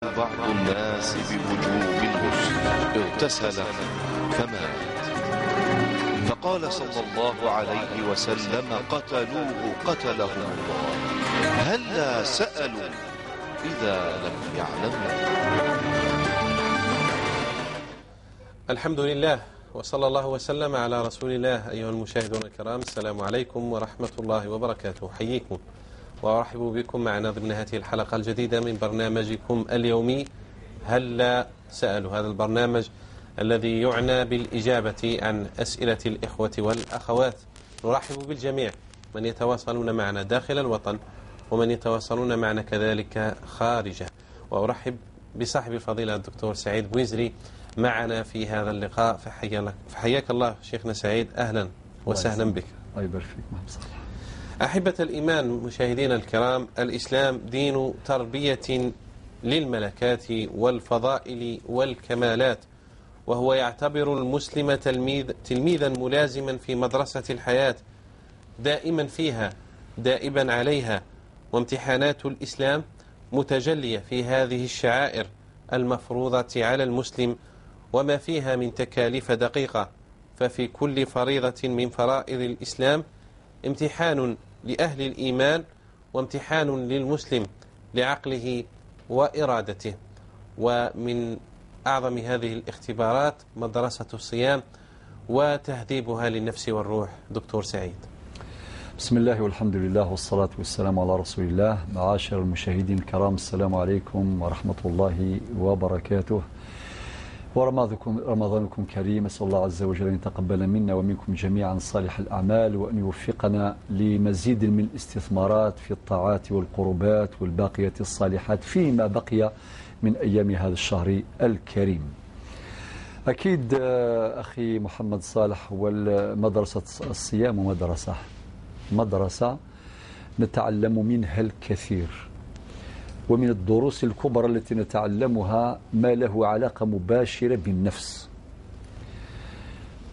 بعض الناس بوجوب الغسل، اغتسل فمات. فقال صلى الله عليه وسلم: قتلوه قتلهم الله، هلا سألوا إذا لم يعلموا. الحمد لله وصلى الله وسلم على رسول الله. أيها المشاهدون الكرام، السلام عليكم ورحمة الله وبركاته. أحييكم وأرحب بكم معنا ضمن هذه الحلقة الجديدة من برنامجكم اليومي هلا سألوا، هذا البرنامج الذي يعنى بالإجابة عن أسئلة الإخوة والأخوات. نرحب بالجميع من يتواصلون معنا داخل الوطن ومن يتواصلون معنا كذلك خارجه، وأرحب بصاحب الفضيلة الدكتور سعيد بويزري معنا في هذا اللقاء. فحياك الله شيخنا سعيد، أهلا وسهلا بك. الله يبارك فيك محمد صالح. أحبة الإيمان، مشاهدينا الكرام، الإسلام دين تربية للملكات والفضائل والكمالات، وهو يعتبر المسلم تلميذا ملازما في مدرسة الحياة، دائما فيها دائبا عليها. وامتحانات الإسلام متجلية في هذه الشعائر المفروضة على المسلم وما فيها من تكاليف دقيقة. ففي كل فريضة من فرائض الإسلام امتحان لأهل الإيمان وامتحان للمسلم لعقله وإرادته. ومن أعظم هذه الاختبارات مدرسة الصيام وتهذيبها للنفس والروح. دكتور سعيد. بسم الله والحمد لله والصلاة والسلام على رسول الله. معاشر المشاهدين الكرام، السلام عليكم ورحمة الله وبركاته، ورمضانكم كريم. أسأل الله عز وجل أن يتقبل منا ومنكم جميعا صالح الأعمال، وأن يوفقنا لمزيد من الاستثمارات في الطاعات والقربات والباقية الصالحات فيما بقي من أيام هذا الشهر الكريم. أكيد أخي محمد صالح، والمدرسة الصيام مدرسة نتعلم منها الكثير، ومن الدروس الكبرى التي نتعلمها ما له علاقة مباشرة بالنفس.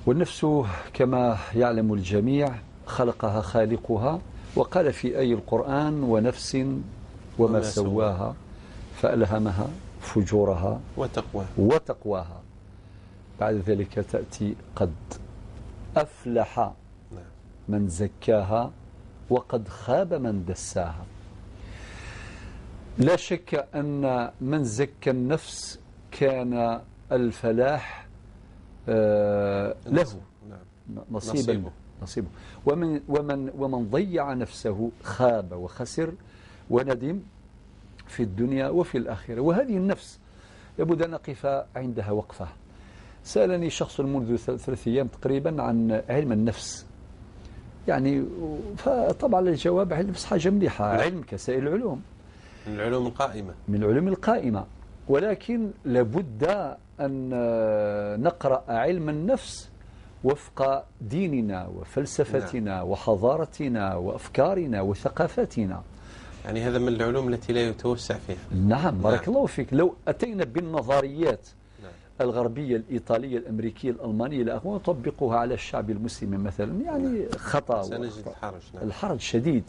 والنفس كما يعلم الجميع خلقها خالقها، وقال في آي القرآن: ونفس وما سواها فألهمها فجورها وتقواها. بعد ذلك تأتي قد أفلح من زكاها وقد خاب من دساها. لا شك أن من زكى النفس كان الفلاح له نصيبه. ومن ضيع نفسه خاب وخسر وندم في الدنيا وفي الآخرة. وهذه النفس لابد أن نقف عندها وقفة. سألني شخص منذ 3 أيام تقريبا عن علم النفس، يعني فطبعا الجواب علم النفس حاجة مليحة، علم كسائر العلوم، من العلوم القائمة، من العلوم القائمة، ولكن لابد أن نقرأ علم النفس وفق ديننا وفلسفتنا وحضارتنا وأفكارنا وثقافتنا. يعني هذا من العلوم التي لا يتوسع فيها. نعم، بارك الله فيك. لو أتينا بالنظريات الغربية الإيطالية الأمريكية الألمانية إلى آخره ونطبقها على الشعب المسلم مثلا، يعني خطأ، سنجد الحرج. الحرج شديد.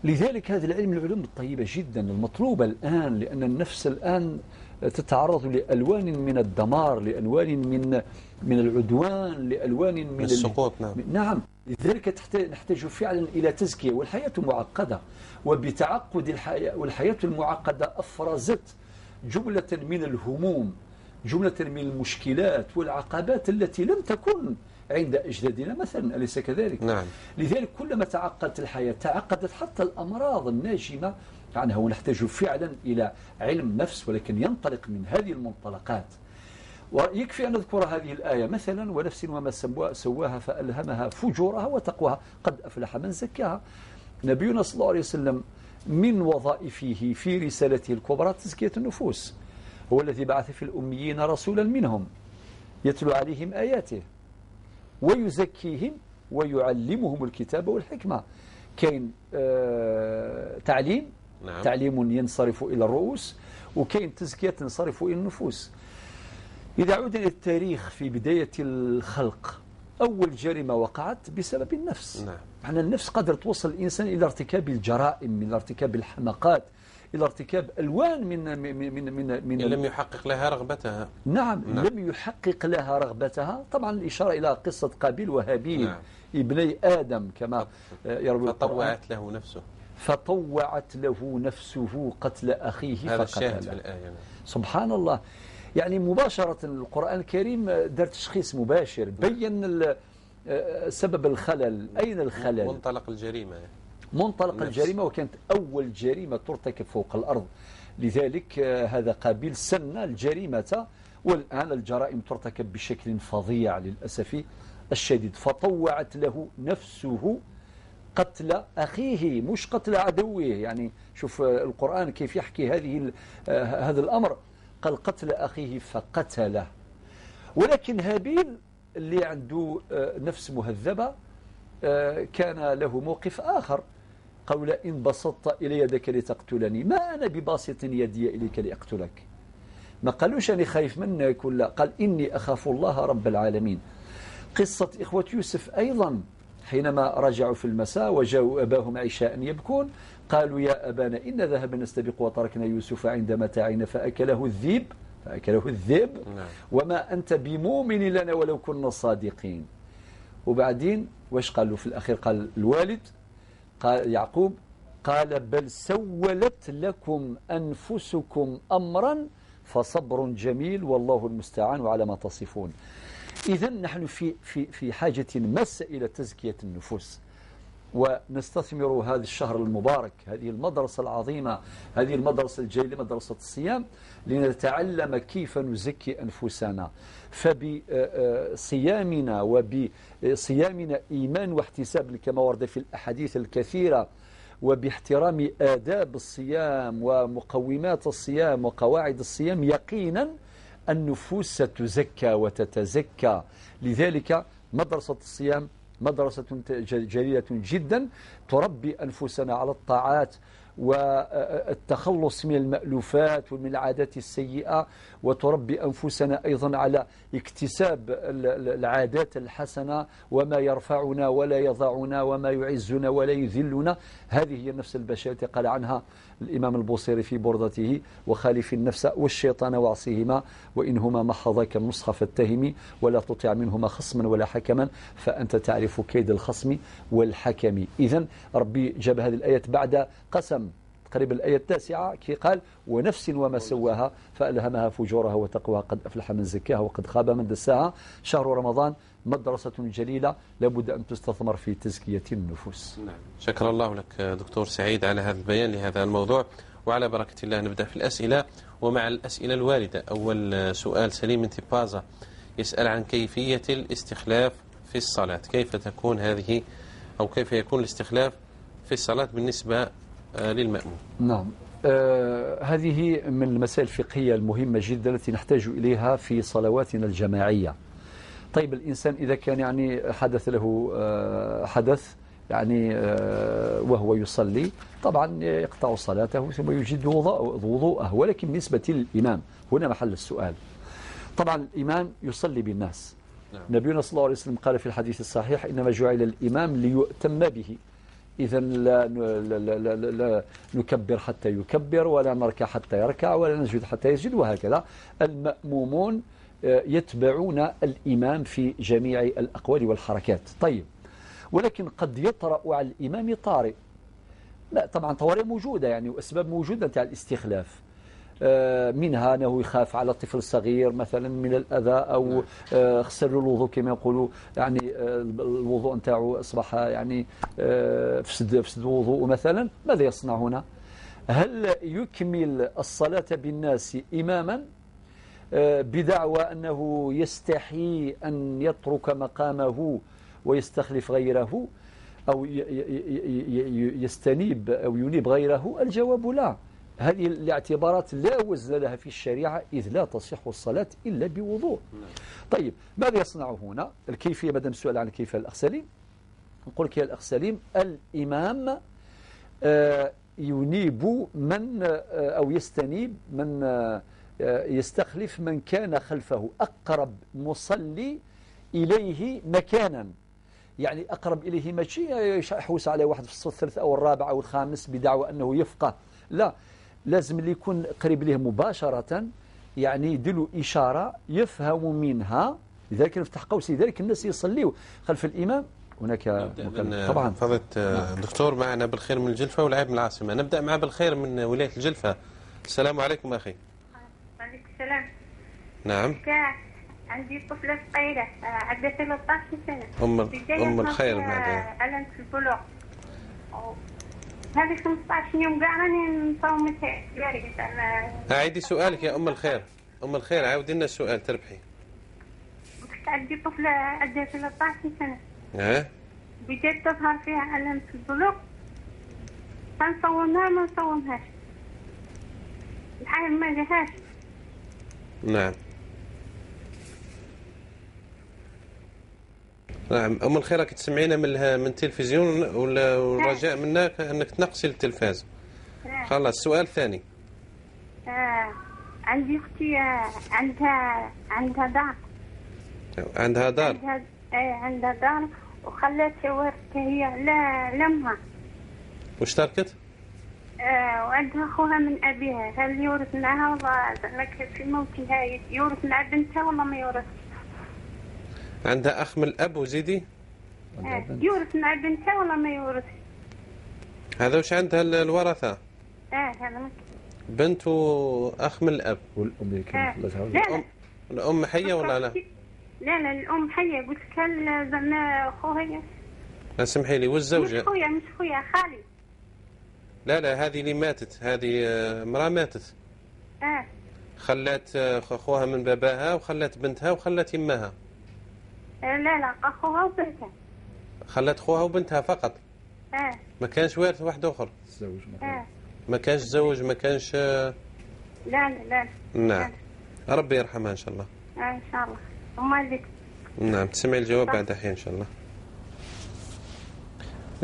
لذلك هذا العلم العلوم الطيبة جدا المطلوبة الآن، لأن النفس الآن تتعرض لألوان من الدمار، لألوان من العدوان، لألوان من السقوط. نعم، لذلك نحتاج فعلا إلى تزكية. والحياة معقدة، وبتعقد الحياة والحياة المعقدة أفرزت جملة من الهموم، جملة من المشكلات والعقبات التي لم تكن عند أجدادنا مثلا، أليس كذلك؟ نعم. لذلك كلما تعقدت الحياة تعقدت حتى الأمراض الناجمة عنها، ونحتاج فعلا إلى علم نفس، ولكن ينطلق من هذه المنطلقات. ويكفي أن نذكر هذه الآية مثلا: ونفس وما سواها فألهمها فجورها وتقواها قد أفلح من زكاها. نبينا صلى الله عليه وسلم من وظائفه في رسالته الكبرى تزكية النفوس. هو الذي بعث في الأميين رسولا منهم يتلو عليهم آياته ويزكيهم ويعلمهم الكتاب والحكمة. كاين تعليم، نعم. تعليم ينصرف إلى الرؤوس، وكاين تزكية تنصرف إلى النفوس. إذا عودنا إلى التاريخ في بداية الخلق، أول جريمة وقعت بسبب النفس. نعم. معنى النفس قادرة توصل الإنسان إلى ارتكاب الجرائم، إلى ارتكاب الحماقات، إلى ارتكاب ألوان من من من من, من لم يحقق لها رغبتها. نعم, نعم، لم يحقق لها رغبتها. طبعا الإشارة إلى قصة قابيل وهابيل، نعم، ابني آدم كما يروي. فطوعت له نفسه، فطوعت له نفسه قتل أخيه فقتله. هذا الشاهد في الآية. سبحان الله، يعني مباشرة القرآن الكريم دار تشخيص مباشر، بين سبب الخلل، أين الخلل؟ منطلق الجريمة، منطلق الجريمة، وكانت أول جريمة ترتكب فوق الأرض. لذلك هذا قابيل سن الجريمة، والآن الجرائم ترتكب بشكل فظيع للأسف الشديد. فطوعت له نفسه قتل أخيه، مش قتل عدوه. يعني شوف القرآن كيف يحكي هذا الأمر، قال قتل أخيه فقتله. ولكن هابيل اللي عنده نفس مهذبة كان له موقف آخر، قال إن بسطت إلي يدك لتقتلني ما أنا بباسط يدي إليك لأقتلك. ما قالوش أنا خايف منك ولا، قال إني أخاف الله رب العالمين. قصة إخوة يوسف أيضا حينما رجعوا في المساء وجاءوا أباهم عشاء يبكون، قالوا يا أبانا إن ذهبنا نستبق وتركنا يوسف عند متاعنا فأكله الذئب، فأكله الذئب، وما أنت بمؤمن لنا ولو كنا صادقين. وبعدين واش قالوا في الأخير؟ قال الوالد، قال يعقوب، قال بل سولت لكم أنفسكم أمرا فصبر جميل والله المستعان وعلى ما تصفون. إذا نحن في في في حاجة ماسة إلى تزكية النفوس، ونستثمر هذا الشهر المبارك، هذه المدرسة العظيمة، هذه المدرسة الجليلة، مدرسة الصيام، لنتعلم كيف نزكي أنفسنا. فبصيامنا وبصيامنا إيمان واحتساب كما ورد في الأحاديث الكثيرة، وباحترام آداب الصيام ومقومات الصيام وقواعد الصيام، يقينا النفوس ستزكى وتتزكى. لذلك مدرسة الصيام مدرسة جليلة جدا، تربي أنفسنا على الطاعات والتخلص من المألوفات ومن العادات السيئة، وتربي أنفسنا أيضا على اكتساب العادات الحسنة وما يرفعنا ولا يضعنا وما يعزنا ولا يذلنا. هذه هي النفس البشرية التي قال عنها الإمام البوصيري في بردته: وخالف النفس والشيطان وعصيهما وإنهما محضاك النصح فاتهمي، ولا تطع منهما خصما ولا حكما فأنت تعرف كيد الخصم والحكم. إذن ربي جاب هذه الآية بعد قسم تقريبا الآية 9 كي قال: ونفس وما سواها فألهمها فجورها وتقواها قد أفلح من زكاها وقد خاب من دساها. شهر رمضان مدرسة جليلة لابد أن تستثمر في تزكية النفوس. نعم. شكر الله لك دكتور سعيد على هذا البيان لهذا الموضوع، وعلى بركة الله نبدأ في الأسئلة، ومع الأسئلة الواردة. أول سؤال سليم من تيبازا يسأل عن كيفية الاستخلاف في الصلاة، كيف تكون هذه أو كيف يكون الاستخلاف في الصلاة بالنسبة للمأموم؟ نعم، هذه من المسائل الفقهية المهمة جدا التي نحتاج إليها في صلواتنا الجماعية. طيب، الإنسان إذا كان يعني حدث له حدث يعني وهو يصلي، طبعا يقطع صلاته ثم يجد وضوءه. ولكن بالنسبة للإمام هنا محل السؤال. طبعا الإمام يصلي بالناس. نعم. نبينا صلى الله عليه وسلم قال في الحديث الصحيح: إنما جعل الإمام ليؤتم به. إذا لا, لا, لا, لا, لا نكبر حتى يكبر، ولا نركع حتى يركع، ولا نسجد حتى يسجد، وهكذا. المأمومون يتبعون الإمام في جميع الأقوال والحركات. طيب، ولكن قد يطرأ على الإمام طارئ. لا، طبعا طوارئ موجودة يعني، وأسباب موجودة تاع الاستخلاف، منها أنه يخاف على طفل صغير مثلا من الأذى، أو خسر الوضوء كما يقولوا، يعني الوضوء نتاعو أصبح يعني فسد الوضوء مثلا. ماذا يصنع هنا؟ هل يكمل الصلاة بالناس إماما بدعوى أنه يستحي أن يترك مقامه ويستخلف غيره، أو يستنيب أو ينيب غيره؟ الجواب لا. هذه الاعتبارات لا وزن لها في الشريعة، إذ لا تصح الصلاة إلا بوضوء. طيب، ماذا يصنع هنا؟ الكيفية، مادام السؤال عن الكيفية الأخ سليم، نقول لك يا الأخ سليم، الإمام ينيب من أو يستنيب من يستخلف من كان خلفه، أقرب مصلي إليه مكانا. يعني أقرب إليه ماشي يحوس على واحد في الصف الثالث أو الرابع أو الخامس بدعوى أنه يفقه، لا، لازم اللي يكون قريب ليه مباشرة يعني يديروا إشارة يفهم منها. لذلك نفتح قوس، لذلك الناس يصليوا خلف الإمام. هناك طبعا. فضيلة الدكتور معنا بالخير من الجلفة والعيب من العاصمة. نبدأ مع بالخير من ولاية الجلفة. السلام عليكم أخي. وعليكم السلام. نعم. عندي طفلة صغيرة عندها 13 سنة. أم الخير بعد. علامة البلوغ. هذه 15 يوم كاع راني مصومتها. أعيدي سؤالك يا أم الخير. أم الخير عاودي لنا السؤال تربحي. عندي طفلة عندها 13 سنة. بدات تظهر فيها علامة البلوغ، فنصومها ما نصومهاش. الحال ما جاهاش. نعم. نعم أم الخير راك تسمعينا من التلفزيون، والرجاء منك أنك تنقصي التلفاز. خلاص السؤال الثاني. عندي أختي عندها دار. عندها دار؟ عندها دار وخلات ورثة هي على أمها. واش تركت؟ وعندها خوها من أبيها، هل يورث معها ولا زعما في موتها يورث مع بنتها ولا ما يورث؟ عندها أخ من الأب وزيدي؟ يورث مع بنتها ولا ما يورث؟ هذا واش عندها الورثة؟ هذا بنت وأخ من الأب. والأم اللي كانت لا. الأم حية ولا لا؟ لا لا الأم حية. قلت لك هل زعما خويا؟ لا سمحي لي، والزوجة؟ مش خويا خالي. لا لا هذه اللي ماتت، هذه امرأة ماتت. خلات خوها من باباها وخلات بنتها وخلات يماها. لا لا اخوها وبنتها. خلات خوها وبنتها فقط. ما كانش وارث واحد اخر. تزوج ما كانش تزوج، ما كانش. لا لا لا. نعم ربي يرحمها ان شاء الله. ان شاء الله. وما نعم تسمعي الجواب بعد حين ان شاء الله.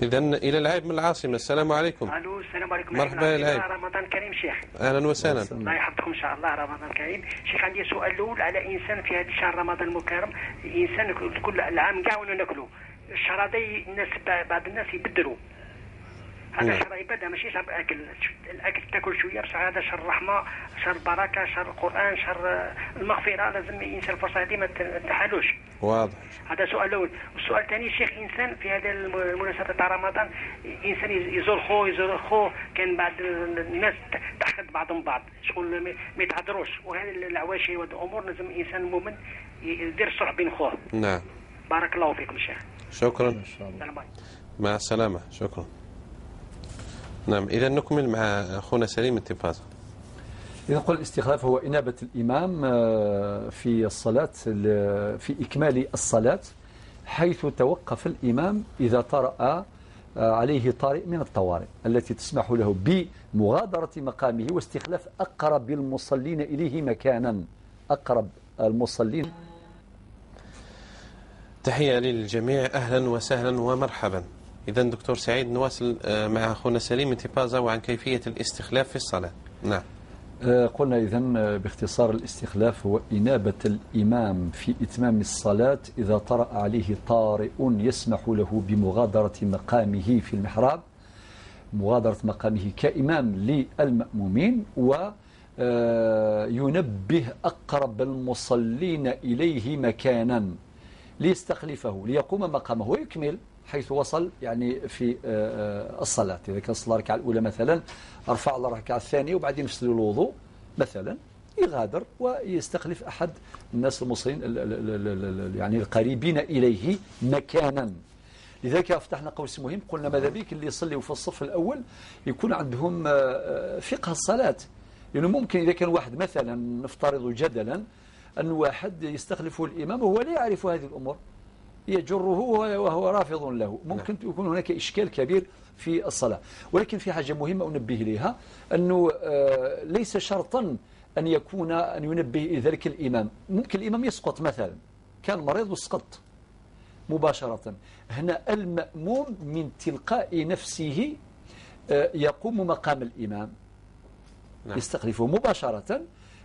اذا الى العيب من العاصمه. السلام عليكم. الو السلام عليكم. مرحبا يا العيب. رمضان كريم شيخ. اهلا وسهلا. الله يحفظكم ان شاء الله. رمضان كريم شيخ. عندي سؤال الاول على انسان في هذا الشهر رمضان المكرم، انسان كل العام كاع وانا ناكلو الشهر هذا، الناس بعض الناس يبدلوا هذا شهر عباده ماشي شهر اكل، الاكل تاكل شويه بصح هذا شهر الرحمه، شهر البركه، شهر القران، شهر المغفره، لازم الانسان الفرصه هذه ما تحالوش. واضح. هذا سؤال الاول. والسؤال الثاني شيخ، انسان في هذه المناسبه تاع رمضان انسان يزور خوه، يزور خوه، كان بعض الناس تحقد بعضهم بعض، شغل ما يتهضروش، وهذه العواشي وهذه الامور لازم الانسان المؤمن يدير الصلح بين خوه. نعم. بارك الله فيكم شيخ. شكرا. مع السلامه. شكرا. نعم إذا نكمل مع أخونا سليم التفازة. إذا قل الاستخلاف هو إنابة الإمام في الصلاة، في إكمال الصلاة حيث توقف الإمام إذا طرأ عليه طارئ من الطوارئ التي تسمح له بمغادرة مقامه واستخلاف أقرب المصلين إليه مكانا. أقرب المصلين. تحية للجميع، أهلا وسهلا ومرحبا. إذا دكتور سعيد نواصل مع أخونا سليم تيبازا وعن كيفية الاستخلاف في الصلاة. نعم. قلنا إذا باختصار الاستخلاف هو إنابة الإمام في إتمام الصلاة إذا طرأ عليه طارئ يسمح له بمغادرة مقامه في المحراب، مغادرة مقامه كإمام للمأمومين، وينبه أقرب المصلين إليه مكانا ليستخلفه ليقوم مقامه ويكمل حيث وصل يعني في الصلاة. إذا كان صلى الركعة الأولى مثلا رفع الركعة الثانية وبعدين يفسد الوضوء مثلا، يغادر ويستخلف أحد الناس المصلين يعني القريبين إليه مكانا. لذلك فتحنا قوس مهم، قلنا ماذا بك اللي يصليوا في الصف الأول يكون عندهم فقه الصلاة، لأنه ممكن إذا كان واحد مثلا نفترض جدلا أن واحد يستخلفه الإمام وهو لا يعرف هذه الأمور، يجره وهو رافض له، ممكن يكون هناك إشكال كبير في الصلاة. ولكن في حاجة مهمة أنبه إليها، أنه ليس شرطا أن يكون أن ينبه إلى ذلك الإمام، ممكن الإمام يسقط مثلا، كان مريض وسقط مباشرة، هنا المأموم من تلقاء نفسه يقوم مقام الإمام. نعم. يستخلفه مباشرة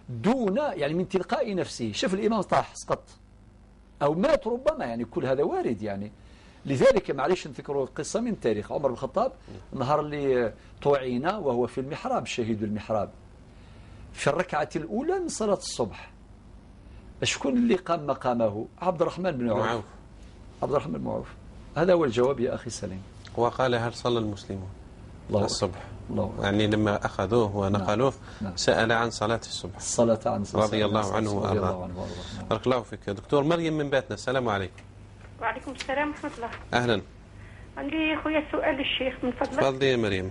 دون يعني من تلقاء نفسه، شوف الإمام طاح سقط أو مات ربما، يعني كل هذا وارد يعني، لذلك معليش نذكروا قصة من تاريخ عمر بن الخطاب، نهار اللي طعن وهو في المحراب، شهيد المحراب، في الركعة الأولى من صلاة الصبح، شكون اللي قام مقامه؟ عبد الرحمن بن عوف. عبد الرحمن بن عوف. هذا هو الجواب يا أخي سليم. وقال هل صلى المسلمون الله الصبح؟ الله. يعني لما أخذوه ونقلوه، نعم. سأل عن صلاة الصبح، الصلاة عن رضي الله عنه وأرضاه. بارك الله فيك. دكتور مريم من باتنا، السلام عليكم. وعليكم السلام ورحمة الله. أهلا. عندي خويا سؤال للشيخ من فضلك. تفضلي يا مريم.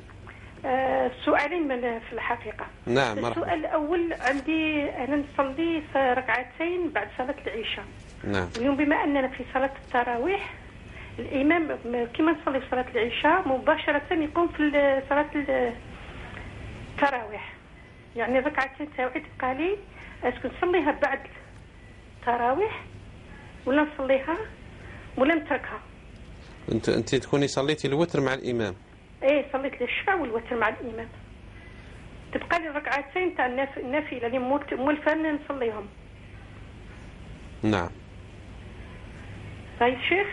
سؤالين من في الحقيقة. نعم مرحبا. السؤال الأول، عندي أنا نصلي ركعتين بعد صلاة العشاء. نعم. اليوم بما أننا في صلاة التراويح، الإمام كما نصلي في صلاة العشاء مباشرة يقوم في صلاة التراويح، يعني ركعتين تاوعي تبقى لي، est-ce que نصليها بعد التراويح ولا نصليها ولا نتركها؟ انت تكوني صليتي الوتر مع الإمام. ايه صليت الشفع والوتر مع الإمام، تبقى لي الركعتين تاع النافلة اللي مولفة نصليهم. نعم. طيب شيخ؟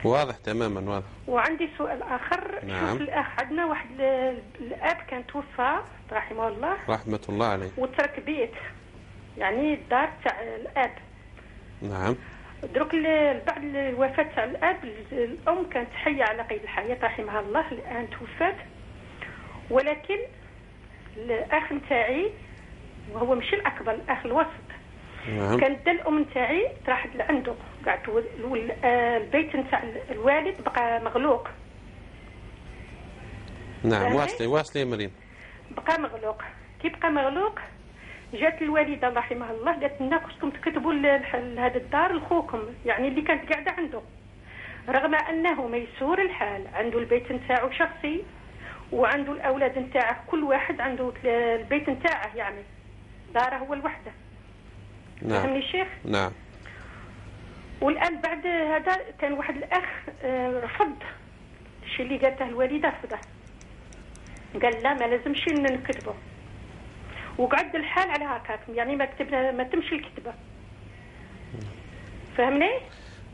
واضح تماما، واضح. وعندي سؤال آخر. نعم. شوف الأخ، عندنا واحد الأب كان توفى رحمه الله، رحمة الله عليه، وترك بيت، يعني الدار تاع الأب. نعم. دروك بعد الوفاة تاع الأب، الأم كانت حية على قيد الحياة رحمها الله، الآن توفات، ولكن الأخ نتاعي وهو ماشي الأكبر، الأخ الوسط، نعم، كانت دا الأم نتاعي راحت لعنده، قعدت البيت نتاع الوالد بقى مغلوق. نعم. واصلي واصلي يا مريم. بقى مغلوق، كي بقى مغلوق جات الوالدة رحمها الله قالت لنا خصكم تكتبوا لهذا الدار لخوكم، يعني اللي كانت قاعدة عنده، رغم انه ميسور الحال، عنده البيت نتاعو شخصي وعنده الاولاد نتاعه، كل واحد عنده البيت نتاعه، يعني داره هو الوحدة. نعم. فهمني الشيخ؟ نعم. والان بعد هذا كان واحد الاخ رفض الشيء اللي قالته الوالدة، رفضه، قال لا ما لازمش نكتبه، وقعد الحال على هكاك، يعني ما كتبنا، ما تمشي الكتبة. فهمني؟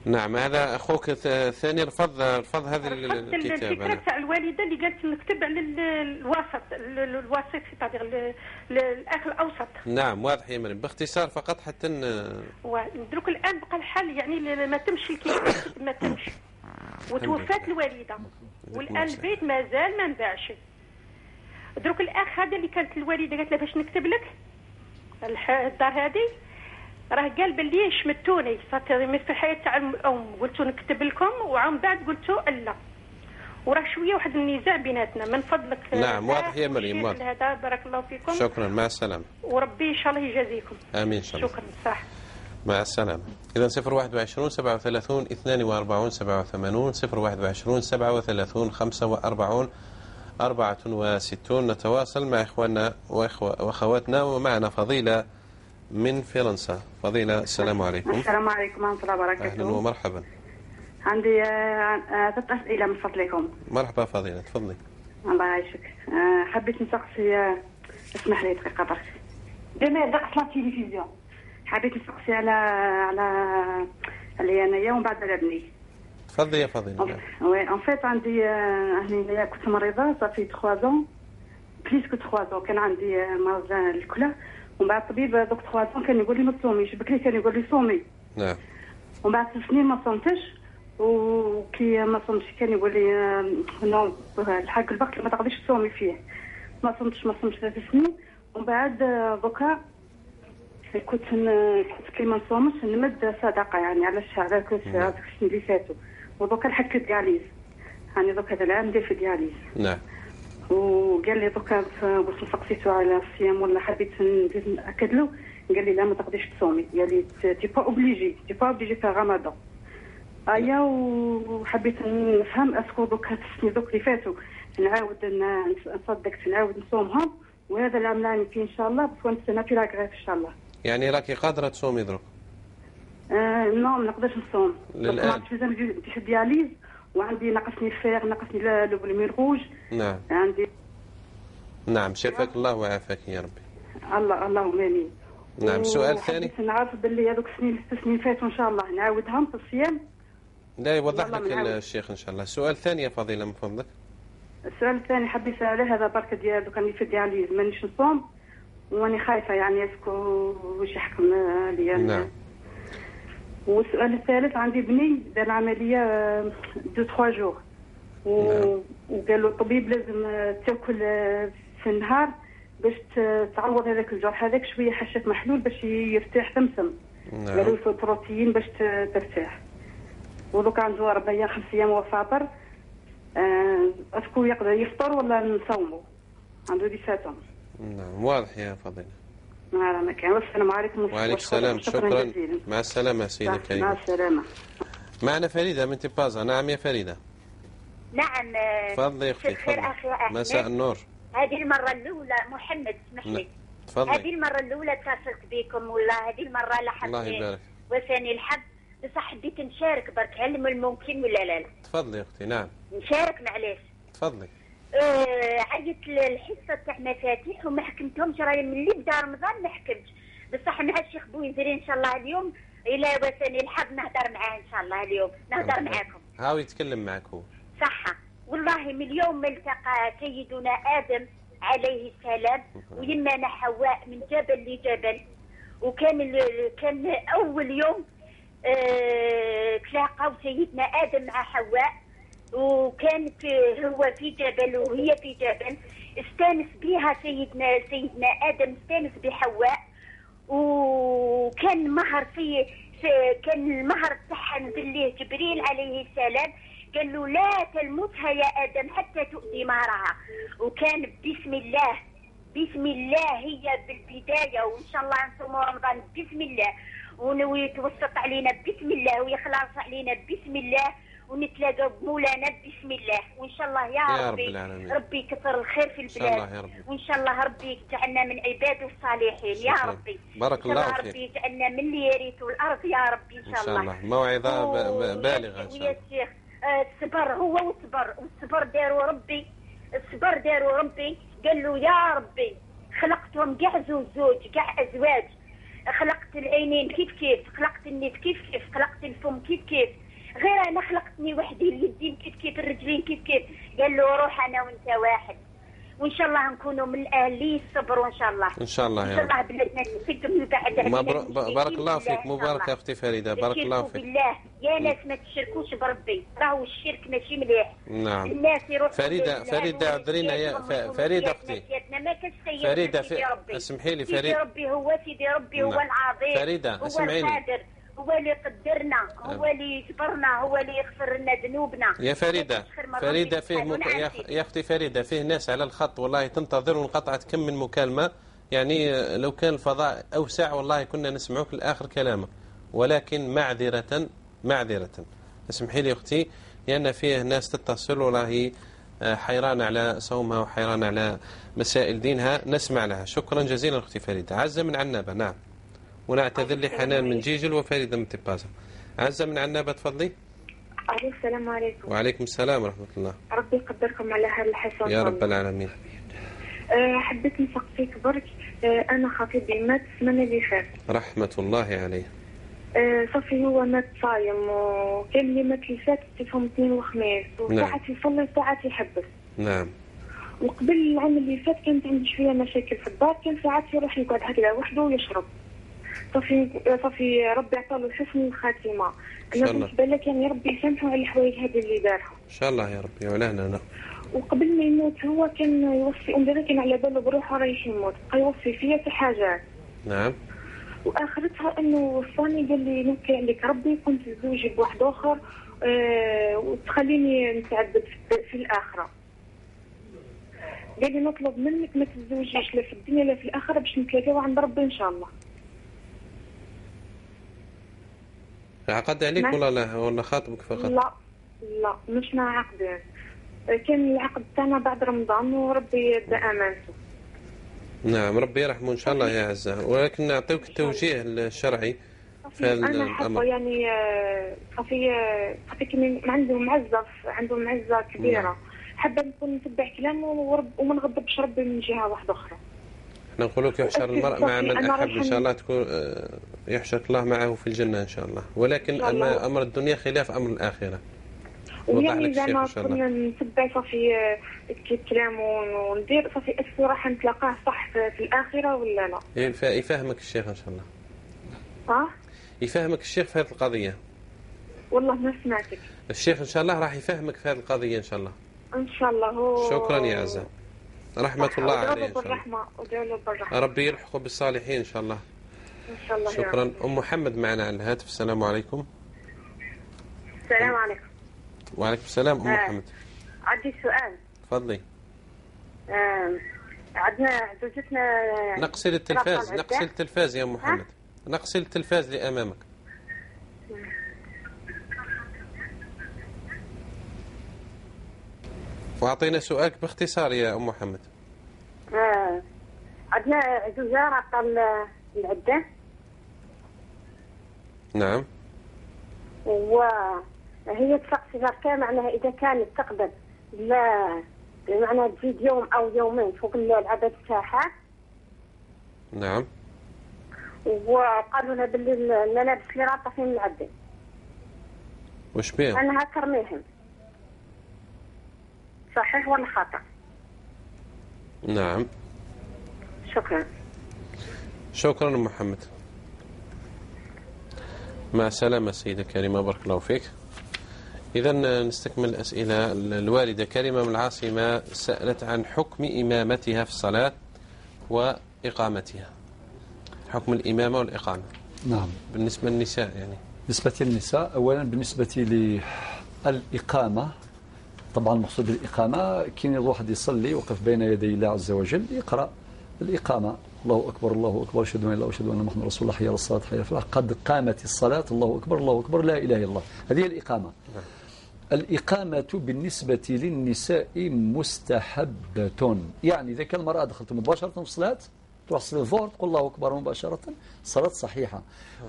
نعم. هذا اخوك الثاني رفض هذه الكتابة، الفكرة تاع الوالدة اللي قالت نكتب على الوسط، الوسيط في طريق الاخ الاوسط. نعم واضح يا مريم، باختصار فقط حتى دروك الان بقى الحال، يعني ما تمشي الكتابة، ما تمشي، وتوفات الوالدة، والان البيت مازال ما نباعش. دروك الاخ هذا اللي كانت الوالدة قالت له باش نكتب لك الدار هذه، راه قال باللي شمتوني في الحياة تاع الام، قلت نكتب لكم، وعن بعد قلت لا، وراه شوية واحد النزاع بيناتنا. من فضلك. نعم واضح يا مريم، واضح هذا. بارك الله فيكم. شكرا، مع السلامة، وربي ان شاء الله يجازيكم. امين ان شاء الله. شكرا. صح، مع السلامة. اذا 021 37 42 87 021 37 45 64. نتواصل مع إخواننا وأخواتنا، ومعنا فضيلة من فرنسا. فضيلة السلام عليكم. السلام عليكم ورحمة الله وبركاته. أهلا ومرحبا. عندي 3 أسئلة من فضلكم. مرحبا فضيلة، تفضلي. الله يعيشك. حبيت نسقسي، اسمح لي دقيقة برك. جمال نقص la télévision. حبيت نسقسي على على علي أنايا ومن بعد على ابني. تفضلي يا فضيلة. oui en fait عندي هنايا كنت مريضة ça fait 3 ans، plus que 3 ans، كان عندي مرض الكلى، ومن بعد الطبيب دوك 3 ans كان يقول لي ما تصوميش، بكري كان يقول لي صومي. نعم. ومن بعد 3 سنين ما صمتش، وكي ما صمتش كان يقول لي non الحق الوقت ما تقدريش تصومي فيه. ما صمتش 3 سنين، ومن بعد دوكا كنت كي ما نصومش نمد صدقه، يعني على الشهر على السنين اللي فاتوا، ودوكا لحقت ال dialyse، يعني دوكا هذا العام ندير في ال dialyse. نعم. وقال لي دوكا قلت له سقسيتو على الصيام ولا حبيت نزيد ناكد له، قال لي لا ما تقدريش تصومي، قال لي t'es pas obligée، t'es pas obligée في رمضان. ايا وحبيت نفهم est-ce que دوكا السنين دوك اللي فاتوا نعاود نصدق نعاود نصومهم، وهذا العام العام فيه ان شاء الله، parce que نستنى في la greffe ان شاء الله. يعني راكي قادرة تصومي دروك؟ non ما نقدرش نصوم. للآن. ندير dialyse، وعندي نقصني ال fer، نقصني les globules rouges. نعم. عندي. نعم، شفاك الله وعافاك يا ربي. الله اللهم امين. نعم، السؤال الثاني. نعرف باللي هذوك السنين 6 سنين فاتوا ان شاء الله نعاودهم في الصيام، لا يوضح لك الشيخ ان شاء الله. السؤال الثاني يا فضيلة من فضلك. السؤال الثاني حبيت عليه هذا برك ديال دوك راني في dialyse مانيش نصوم واني خايفة يعني est-ce que واش يحكم ليا. نعم. والسؤال الثالث عندي بني دار عملية 2 3 jours وقال له الطبيب لازم تاكل في النهار باش تعوض هذاك الجرح هذاك شوية حشاك محلول باش يرتاح ثمثم. نعم. قالوا له بروتين باش ترتاح. ودوك عنده 4 ايام 5 ايام هو فاطر. est-ce que يقدر يفطر ولا نصومو؟ عنده 17. نعم واضح يا فضيلة. نعم ما كان. والسلام عليكم. وعليكم السلام. شكرا. مع السلامة سيدي الكريم. مع السلامة. معنا فريدة من تبازا. نعم يا فريدة. نعم تفضلي يا اختي. تفضلي. مساء النور. هذه المرة الأولى محمد اسمح لي. تفضلي. هذه المرة الأولى اتصلت بكم ولا هذه المرة لاحظت الله يبارك وثاني الحظ، بصح حبيت نشارك برك، هل من الممكن ولا لا؟ لا تفضلي يا اختي. نعم نشارك معليش. تفضلي. عيطت للحصة تاع مفاتيح وما حكمتهمش، راهي من اللي بدا رمضان ما حكمتش، بصح مع الشيخ بويزري ان شاء الله اليوم الى وثاني الحظ نهضر معاه ان شاء الله اليوم نهضر معاكم. هاو يتكلم معك هو. صح والله من اليوم ما التقى سيدنا آدم عليه السلام ويمانا حواء من جبل لجبل، وكان كان أول يوم تلاقاو سيدنا آدم مع حواء، وكان هو في جبل وهي في جبل، استانس بها سيدنا آدم استانس بحواء، وكان مهر في كان المهر تاعها نزل ليه جبريل عليه السلام قال له لا تلمسها يا آدم حتى تؤدي مهرها، وكان بسم الله بسم الله هي بالبداية، وإن شاء الله نصوم رمضان بسم الله، ويتوسط علينا بسم الله، ويخلص علينا بسم الله، ونتلاقى بمولانا بسم الله، وإن شاء الله يا ربي رب ربي يكثر الخير في البلاد، وإن شاء الله ربي يجعلنا من عباده الصالحين يا ربي. بارك الله فيك. ربي يجعلنا من اللي يرثوا الأرض يا ربي إن شاء الله. موعظة بالغة إن شاء الله. يا شيخ الصبر هو والصبر، والصبر داروا ربي، الصبر داروا ربي، قال له يا ربي خلقتهم كاع زوج كاع ازواج، خلقت العينين كيف كيف، خلقت النيف كيف كيف، خلقت الفم كيف كيف، غير انا خلقتني وحدي، اليدين كيف كيف، الرجلين كيف كيف، قال له روح انا وانت واحد، وان شاء الله نكونوا من الاهل الصبر، وان شاء الله ان شاء الله يا رب، ان شاء الله بلادنا تسقم من بعد. بارك الله فيك. مبارك يا اختي فريدة، بارك الله فيك. بالله يا ناس ما تشركوش بربي، راهو الشرك ماشي مليح. نعم. الناس يروحوا فريدة اعذرينا يا فريدة اختي. ما كاش فريدة اسمحي لي فريدة. سيدي ربي هو سيدي ربي هو العظيم. فريدة اسمعيني. هو اللي قدرنا، هو اللي يجبرنا، هو اللي يغفر لنا ذنوبنا. يا فريدة، فريدة فيه يا اختي فريدة فيه ناس على الخط والله تنتظر وانقطعت كم من مكالمة، يعني لو كان الفضاء أوسع والله كنا نسمعوك لآخر كلامك، ولكن معذرة معذرة اسمحي لي أختي، لأن فيه ناس تتصل والله حيران على صومها وحيران على مسائل دينها، نسمع لها. شكرا جزيلا أختي فريدة. عزة من عنابة. نعم. ونعتذر لحنان من جيجل وفريدة من تبازة. عزة من عنابة تفضلي. السلام عليكم. وعليكم السلام ورحمة الله. ربي يقدركم على هذه الحصة يا رب العالمين. حبيت نسقسيك برك، أنا خطيبي مات السمانة اللي فاتت رحمة الله عليه. صافي هو مات صايم، وكان اللي مات اللي فات فيهم اثنين وخميس، وساعات يصلي وساعات يحبس. نعم. وقبل العام اللي فات كانت عندي شوية مشاكل في الدار، كان ساعات يروح يقعد هكذا وحده ويشرب. صافي ربي عطاله حسن الخاتمة. انا بالنسبة لك يعني ربي يسامحه على الحوايج هذه اللي دارها. ان شاء الله يا ربي ولهنا. نعم. وقبل ما يموت هو كان يوصي امي، كان على باله بروحه رايح يموت، بقى يوصي فيا في حاجات. نعم. واخرتها انه وصاني قال لي نوكل عليك ربي، كنت تزوجي بواحد اخر وتخليني نتعذب في الاخرة. قال لي نطلب منك ما تتزوجيش لا في الدنيا لا في الاخرة باش نتلاقاو عند ربي ان شاء الله. عقد عليك ولا لا، ولا خاطبك فقط؟ لا لا مش مع عقدين، كان العقد تاعنا بعد رمضان وربي دا امانته. نعم ربي يرحمه ان شاء الله يا عزة، ولكن نعطيوك التوجيه الشرعي في انا حابة يعني صافي كي عندهم معزة، عندهم معزة كبيرة. نعم. حابة نكون نتبع كلامه وما نغضبش ربي من جهة واحدة اخرى. احنا نقول لك يحشر المرء مع من أحب، إن شاء الله تكون يحشرك الله معه في الجنة إن شاء الله، ولكن أمر الدنيا خلاف أمر الآخرة. ويعني زعما كنا نتبع صافي الكلام وندير صافي est-ce que راح نتلاقاه صح في الآخرة ولا لا؟ يفهمك الشيخ إن شاء الله. ها؟ يفهمك الشيخ في هذه القضية. والله ما سمعتك. الشيخ إن شاء الله راح يفهمك في هذه القضية إن شاء الله. إن شاء الله. شكرا يا عزة. رحمة الله عليه. بالرحمة ودعوا بالرحمة. ربي يلحقه بالصالحين إن شاء الله. إن شاء الله. شكرا. أم محمد معنا على الهاتف، السلام عليكم. السلام عليكم. وعليكم السلام أم محمد. عندي سؤال. تفضلي. عندنا زوجتنا. نقصي التلفاز، نقصي التلفاز يا أم محمد. نقصي التلفاز اللي أمامك. وأعطينا سؤالك باختصار يا أم محمد. عندنا زوجة رابطة العدة. نعم. وهي تسقسي بركة، معناها إذا كانت تقبل لا معناها تزيد يوم أو يومين فوق العدد تاعها. نعم. وقالوا لها باللي الملابس اللي رابطة فيهم العدة. وش بيهم؟ أنها ترميهم. صحيح ولا خطأ؟ نعم. شكرا. شكرا محمد. مع السلامة سيدة كريمة، بارك الله فيك. إذا نستكمل الأسئلة. الوالدة كريمة من العاصمة سألت عن حكم إمامتها في الصلاة وإقامتها. حكم الإمامة والإقامة. نعم. بالنسبة للنساء يعني. بالنسبة للنساء أولا، بالنسبة للإقامة، طبعا المقصود بالإقامة كي الواحد يصلي وقف بين يدي الله عز وجل يقرأ الإقامة، الله أكبر الله أكبر، أشهد أن لا إله إلا الله أشهد أن محمد رسول الله، حي على الصلاة حي على الفلاح، قد قامت الصلاة، الله أكبر الله أكبر، لا إله إلا الله. هذه هي الإقامة. الإقامة بالنسبة للنساء مستحبة، يعني إذا كان المرأة دخلت مباشرة في الصلاة تروح تصلي الظهر تقول الله أكبر مباشرة، صلاة صحيحة،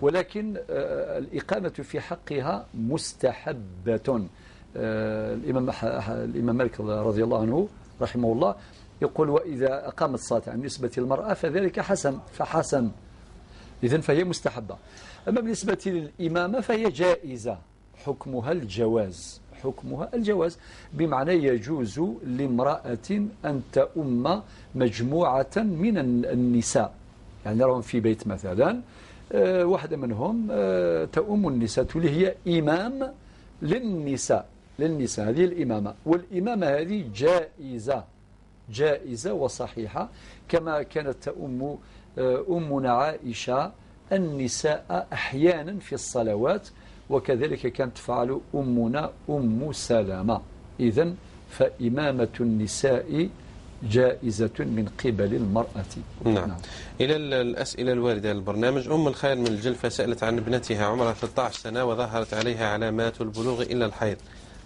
ولكن الإقامة في حقها مستحبة. الإمام مالك رضي الله عنه رحمه الله يقول وإذا أقامت الصلاة عن بالنسبة للمرأة فذلك حسن، فحسن، إذن فهي مستحبة. أما بالنسبة للإمامة فهي جائزة، حكمها الجواز، حكمها الجواز، بمعنى يجوز لامرأة أن تؤم مجموعة من النساء، يعني راهم في بيت مثلا واحدة منهم تؤم النساء، اللي هي إمام للنساء، للنساء هذه الإمامة، والإمامة هذه جائزة، جائزة وصحيحة، كما كانت تؤم أمنا عائشة النساء أحيانا في الصلوات، وكذلك كانت تفعل أمنا أم سلمة. إذن فإمامة النساء جائزة من قبل المرأة. نعم. نعم. إلى الأسئلة الواردة للبرنامج. أم الخير من الجلفة سألت عن ابنتها عمرها 13 سنة وظهرت عليها علامات البلوغ إلا الحيض،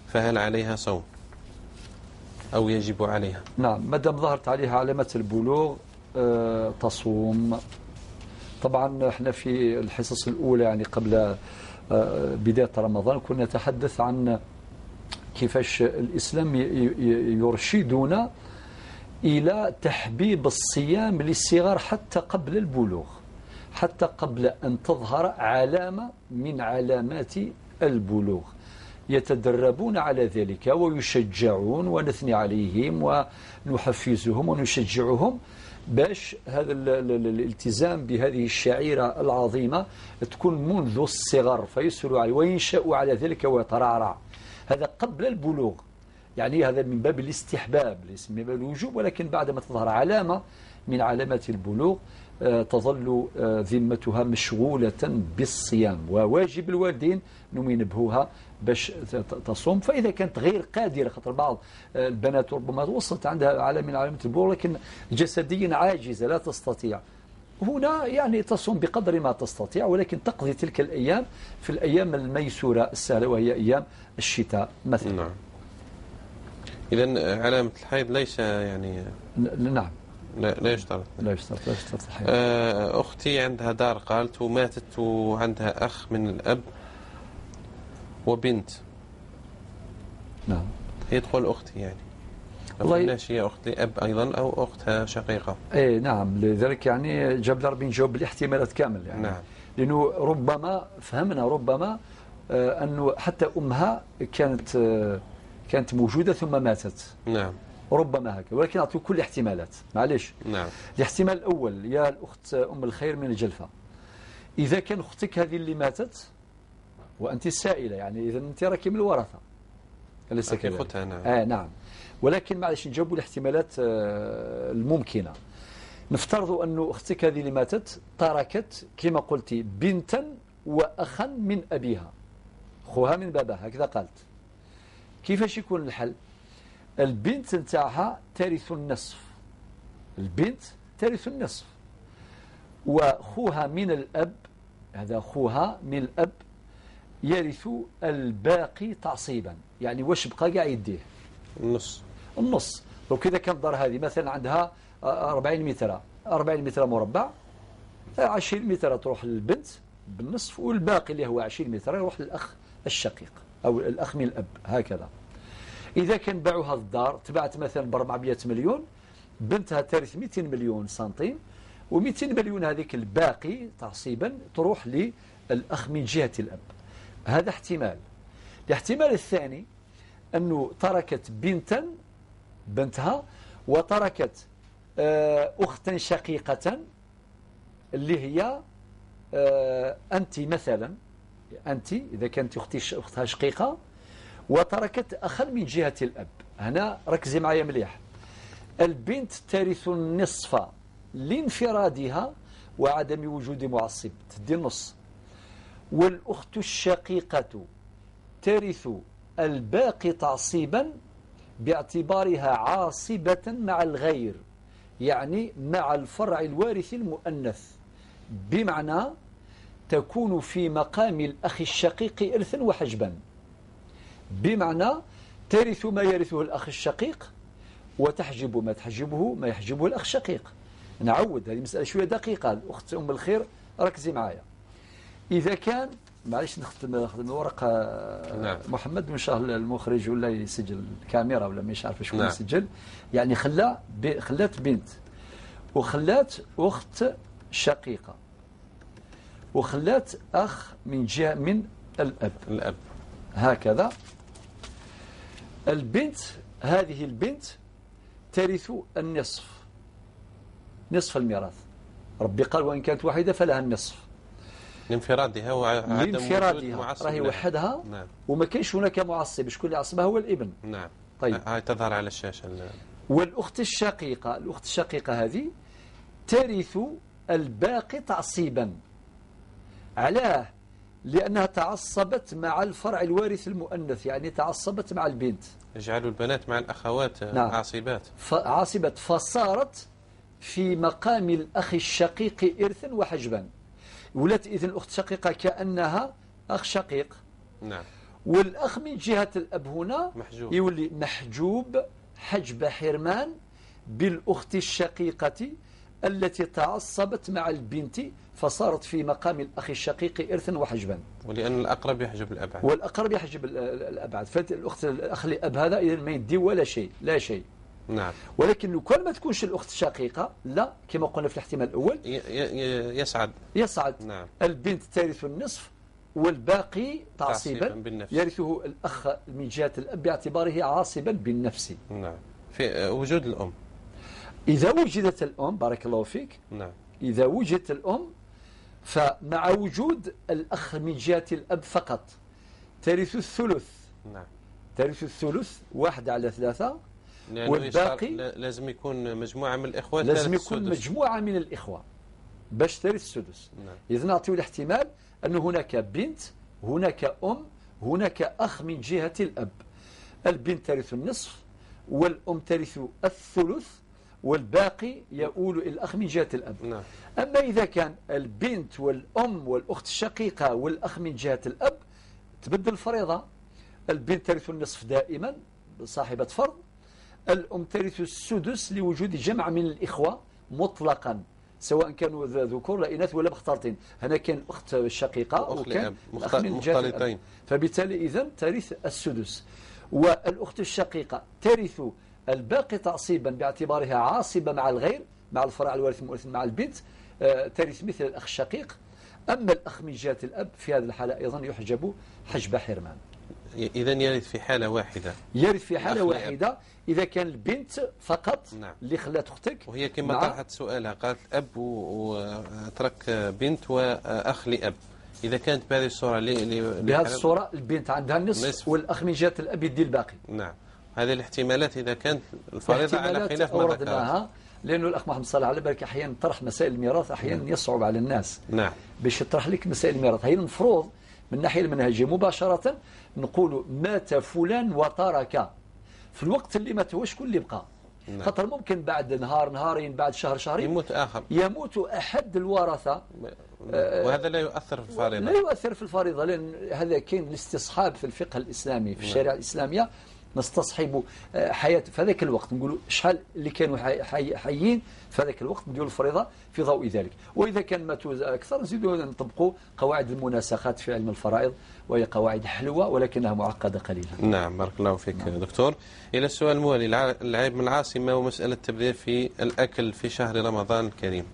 فهل عليها صوم أو يجب عليها؟ نعم، ما دام ظهرت عليها علامات البلوغ تصوم. طبعا احنا في الحصص الأولى يعني قبل بداية رمضان كنا نتحدث عن كيفاش الإسلام يرشدنا إلى تحبيب الصيام للصغار حتى قبل البلوغ، حتى قبل أن تظهر علامة من علامات البلوغ. يتدربون على ذلك ويشجعون، ونثني عليهم ونحفزهم ونشجعهم باش هذا الالتزام بهذه الشعيرة العظيمة تكون منذ الصغر، فيسروا عليه وينشأوا على ذلك ويترعرع. هذا قبل البلوغ، يعني هذا من باب الاستحباب ليس من باب الوجوب، ولكن بعدما تظهر علامة من علامات البلوغ تظل ذمتها مشغولة بالصيام، وواجب الوالدين أنهم ينبهوها باش تصوم. فإذا كانت غير قادرة، خاطر بعض البنات ربما وصلت عندها علامة من علامات البلوغ لكن جسديا عاجزة لا تستطيع، هنا يعني تصوم بقدر ما تستطيع، ولكن تقضي تلك الأيام في الأيام الميسورة السهلة وهي أيام الشتاء مثلا. نعم. إذن علامة الحيض ليس يعني نعم لا يشترط، لا يشترط، لا يشترط الحيض. أختي عندها دار قالت وماتت وعندها أخ من الأب وبنت. نعم. هي تقول أختي يعني. والله هي أخت لأب أيضا أو أختها شقيقة. إيه نعم، لذلك يعني جاب ربي نجاوب بالاحتمالات كامل يعني. نعم. لأنه ربما فهمنا ربما أنه حتى أمها كانت موجودة ثم ماتت. نعم. ربما هكذا، ولكن أعطوا كل الاحتمالات معليش. نعم. الاحتمال الأول يا الأخت أم الخير من الجلفة، إذا كان أختك هذه اللي ماتت وأنت السائلة، يعني إذا أنت راكي من الورثة، أليس كذلك؟ نعم. نعم، ولكن معليش نجاوبوا الاحتمالات الممكنة. نفترض أن أختك هذه اللي ماتت تركت كما قلتي بنتا وأخا من أبيها، خوها من باباها، هكذا قالت. كيفاش يكون الحل؟ البنت نتاعها ترث النصف، البنت ترث النصف، وخوها من الأب، هذا خوها من الأب يرث الباقي تعصيبا، يعني واش بقى كاع يديه؟ النص. النص. لو كذا كانت الدار هذه مثلا عندها 40 متر، 40 متر مربع، 20 متر تروح للبنت بالنصف، والباقي اللي هو 20 متر يروح للأخ الشقيق أو الأخ من الأب، هكذا. إذا كان باعوا هذه الدار، تباعت مثلا ب 400 مليون، بنتها ترث 200 مليون سنتيم، و200 مليون هذيك الباقي تعصيبا تروح للأخ من جهة الأب. هذا احتمال. الاحتمال الثاني أنه تركت بنتا، بنتها، وتركت أختا شقيقة اللي هي أنت مثلا، أنت إذا كانت أختها شقيقة، وتركت أخا من جهة الأب. هنا ركزي معايا مليح. البنت ترث النصف لانفرادها وعدم وجود معصب، تدي النص. والأخت الشقيقة ترث الباقي تعصيبا باعتبارها عاصبة مع الغير، يعني مع الفرع الوارث المؤنث، بمعنى تكون في مقام الأخ الشقيق إرثا وحجبا، بمعنى ترث ما يرثه الأخ الشقيق وتحجب ما تحجبه ما يحجبه الأخ الشقيق. نعود، هذه مسألة شوية دقيقة، الأخت أم الخير ركزي معايا. إذا كان معليش نختم الورقة. نعم. محمد وإن شاء الله المخرج ولا يسجل الكاميرا ولا مش عارف شكون. نعم. يسجل. يعني خلات بنت، وخلات أخت شقيقة، وخلات أخ من جهة من الأب. الأب. هكذا. البنت، هذه البنت ترث النصف، نصف الميراث. ربي قال وإن كانت واحدة فلها النصف. لانفرادها وعدم وجود معصب، راهي وحدها. نعم. وما كاينش هناك معصب، شكون اللي عصبها؟ هو الابن. نعم. طيب هاي تظهر على الشاشة. والأخت الشقيقة، الأخت الشقيقة هذه ترث الباقي تعصيبا. علاه؟ لأنها تعصبت مع الفرع الوارث المؤنث، يعني تعصبت مع البنت. يجعلوا البنات مع الأخوات. نعم. عاصبات. عاصبت، فصارت في مقام الأخ الشقيق إرثا وحجبا. ولات إذن الأخت الشقيقة كأنها أخ شقيق. نعم. والأخ من جهة الأب هنا محجوب، يولي محجوب حجب حرمان بالأخت الشقيقة التي تعصبت مع البنت، فصارت في مقام الأخ الشقيق إرثا وحجبا. ولأن الأقرب يحجب الأبعد. والأقرب يحجب الأبعد، فالأخت الأخ لأب هذا إذا ما يدي ولا شيء، لا شيء. نعم. ولكن لو كان ما تكونش الأخت الشقيقة، لا، كما قلنا في الاحتمال الأول، يصعد. يصعد. نعم. البنت ترث النصف والباقي تعصيبا بالنفس، يرثه الأخ من جهة الأب باعتباره عاصبا بالنفس. نعم. في وجود الأم. إذا وجدت الأم، بارك الله فيك. نعم. إذا وجدت الأم، فمع وجود الأخ من جهة الأب فقط ترث الثلث. نعم. ترث الثلث 1/3، والباقي لازم يكون مجموعة من الإخوة، لازم يكون مجموعة من الإخوة باش ترث السدس. نعم. إذا نعطيو الاحتمال أن هناك بنت، هناك أم، هناك أخ من جهة الأب. البنت ترث النصف والأم ترث الثلث والباقي يؤول إلى الأخ من جهة الأب. نعم. أما إذا كان البنت والأم والأخت الشقيقة والأخ من جهة الأب تبدل الفريضة. البنت ترث النصف دائما صاحبة فرض، الأم ترث السدس لوجود جمع من الإخوة مطلقا، سواء كانوا ذكور لا إناث ولا مختلطين. هنا كان الأخت الشقيقة وكان الأخ من جهة الأب، فبالتالي إذن ترث السدس. والأخت الشقيقة ترث الباقي تعصيبا باعتبارها عاصبة مع الغير، مع الفرع الوارث المؤرث مع البنت، ترث مثل الأخ الشقيق. أما الأخ من جهة الأب في هذه الحالة أيضا يحجب حجب حرمان. إذا يرث في حالة واحدة، يرث في حالة واحدة إذا كان البنت فقط. نعم. اللي خلات أختك، وهي كما طرحت سؤالها قالت أب وترك بنت وأخ لأب، إذا كانت بهذه الصورة بهذه الصورة البنت عندها النصف والأخ من جهة الأب يدي الباقي. نعم، هذه الاحتمالات إذا كانت الفريضة على خلاف ما ذكرناها، لأنه الأخ محمد صالح على بالك أحيانا طرح مسائل الميراث أحيانا يصعب على الناس. نعم. باش يطرح لك مسائل الميراث، هي المفروض من الناحية المنهجية مباشرة نقول مات فلان وترك، في الوقت اللي مات هو شكون اللي بقى؟ نعم. خاطر ممكن بعد نهار نهارين بعد شهر شهرين يموت آخر، يموت أحد الورثة، وهذا لا يؤثر في الفريضة. لا يؤثر في الفريضة، لأن هذا كاين الاستصحاب في الفقه الإسلامي في الشريعة الإسلامية، نستصحب حياة في هذاك الوقت، نقولوا شحال اللي كانوا حيين في هذاك الوقت نديروا الفريضة في ضوء ذلك، وإذا كان ماتوا أكثر نزيدوا نطبقوا قواعد المناسخات في علم الفرائض، وهي قواعد حلوة ولكنها معقدة قليلا. نعم، بارك الله فيك. نعم. دكتور، إلى السؤال الموالي، العيب من العاصمة ومسألة التبذير في الأكل في شهر رمضان الكريم.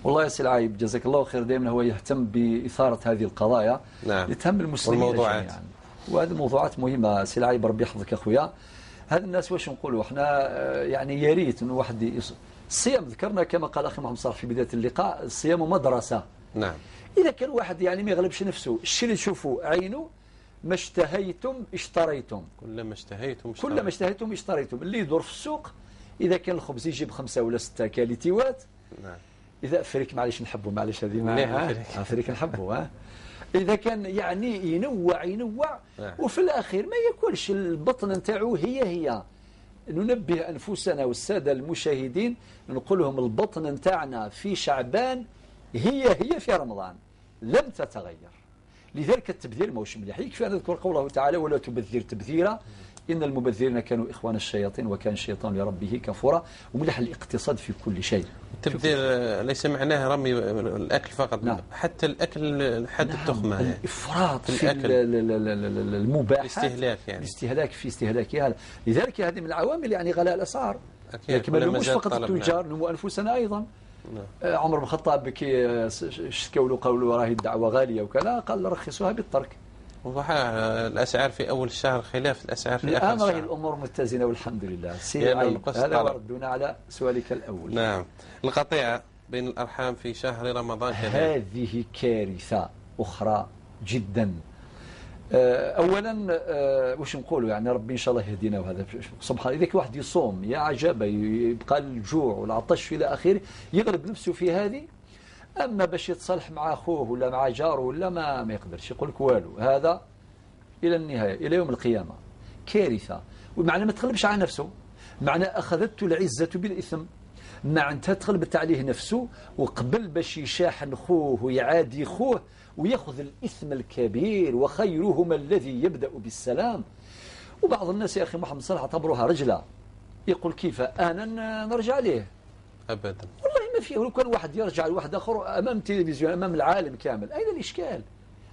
والله يا سي العايب جزاك الله خير، دائما هو يهتم بإثارة هذه القضايا. نعم. لتهم المسلمين والموضوعات جميعا، وهذه موضوعات مهمة سي العايب ربي يحفظك أخويا. هذا الناس واش نقولوا احنا، يعني يا ريت انه واحد الصيام ذكرنا كما قال أخي محمد صالح في بداية اللقاء، الصيام مدرسة. نعم. إذا كان واحد يعني ما يغلبش نفسه، الشيء اللي تشوفه عينه، ما اشتهيتم اشتريتم، كلما اشتهيتم اشتريتم، كلما اشتهيتم اشتريتم. اللي يدور في السوق إذا كان الخبز يجيب 5 ولا 6 كاليتيوات. نعم. إذا فريك معليش نحبه، معليش هذه فريك نحبه. إذا كان يعني ينوع ينوع، وفي الأخير ما ياكلش، البطن نتاعو هي هي. ننبه أنفسنا والسادة المشاهدين، نقول لهم البطن نتاعنا في شعبان هي هي في رمضان، لم تتغير. لذلك التبذير ماهوش مليح. يكفي أن نذكر قوله تعالى: ولا تبذر تبذيرا إن المبذرين كانوا إخوان الشياطين وكان الشيطان لربه كفورا. وملح الاقتصاد في كل شيء. التبذير ليس معناه رمي الأكل فقط. نعم. حتى الأكل حد. نعم. التخمة، يعني. الإفراط في المباحات، الاستهلاك، يعني الاستهلاك في استهلاكها. لذلك هذه من العوامل يعني غلاء الأسعار. أكيد. ما نلوموش فقط التجار، نلوموا أنفسنا أيضا. نعم. عمر بن الخطاب كي شكوا له قالوا راهي الدعوة غالية وكذا، قال رخصوها بالترك. الأسعار في أول الشهر خلاف الأسعار في آخر الآن الشهر. راهي الأمور متزنة والحمد لله. سي عيب، هذا ردنا على سؤالك الأول. نعم. القطيعة بين الأرحام في شهر رمضان كذلك، هذه كارثة أخرى جدا. أولا واش نقولوا، يعني ربي إن شاء الله يهدينا. وهذا سبحان الله، إذا واحد يصوم يا عجبة يبقى الجوع والعطش إلى آخره، يغلب نفسه في هذه. أما باش يتصالح مع أخوه ولا مع جاره ولا ما يقدرش، يقول لك والو، هذا إلى النهاية إلى يوم القيامة. كارثة. ومعنى ما تغلبش على نفسه، معنى أخذته العزة بالإثم، معناتها تغلبت عليه نفسه، وقبل باش يشاحن خوه ويعادي خوه ويأخذ الإثم الكبير. وخيرهما الذي يبدأ بالسلام. وبعض الناس يا أخي محمد صالح اعتبروها رجلة، يقول كيف أنا نرجع ليه؟ أبدا والله ما فيه. لو كان واحد يرجع لواحد آخر أمام التلفزيون أمام العالم كامل، أين الإشكال؟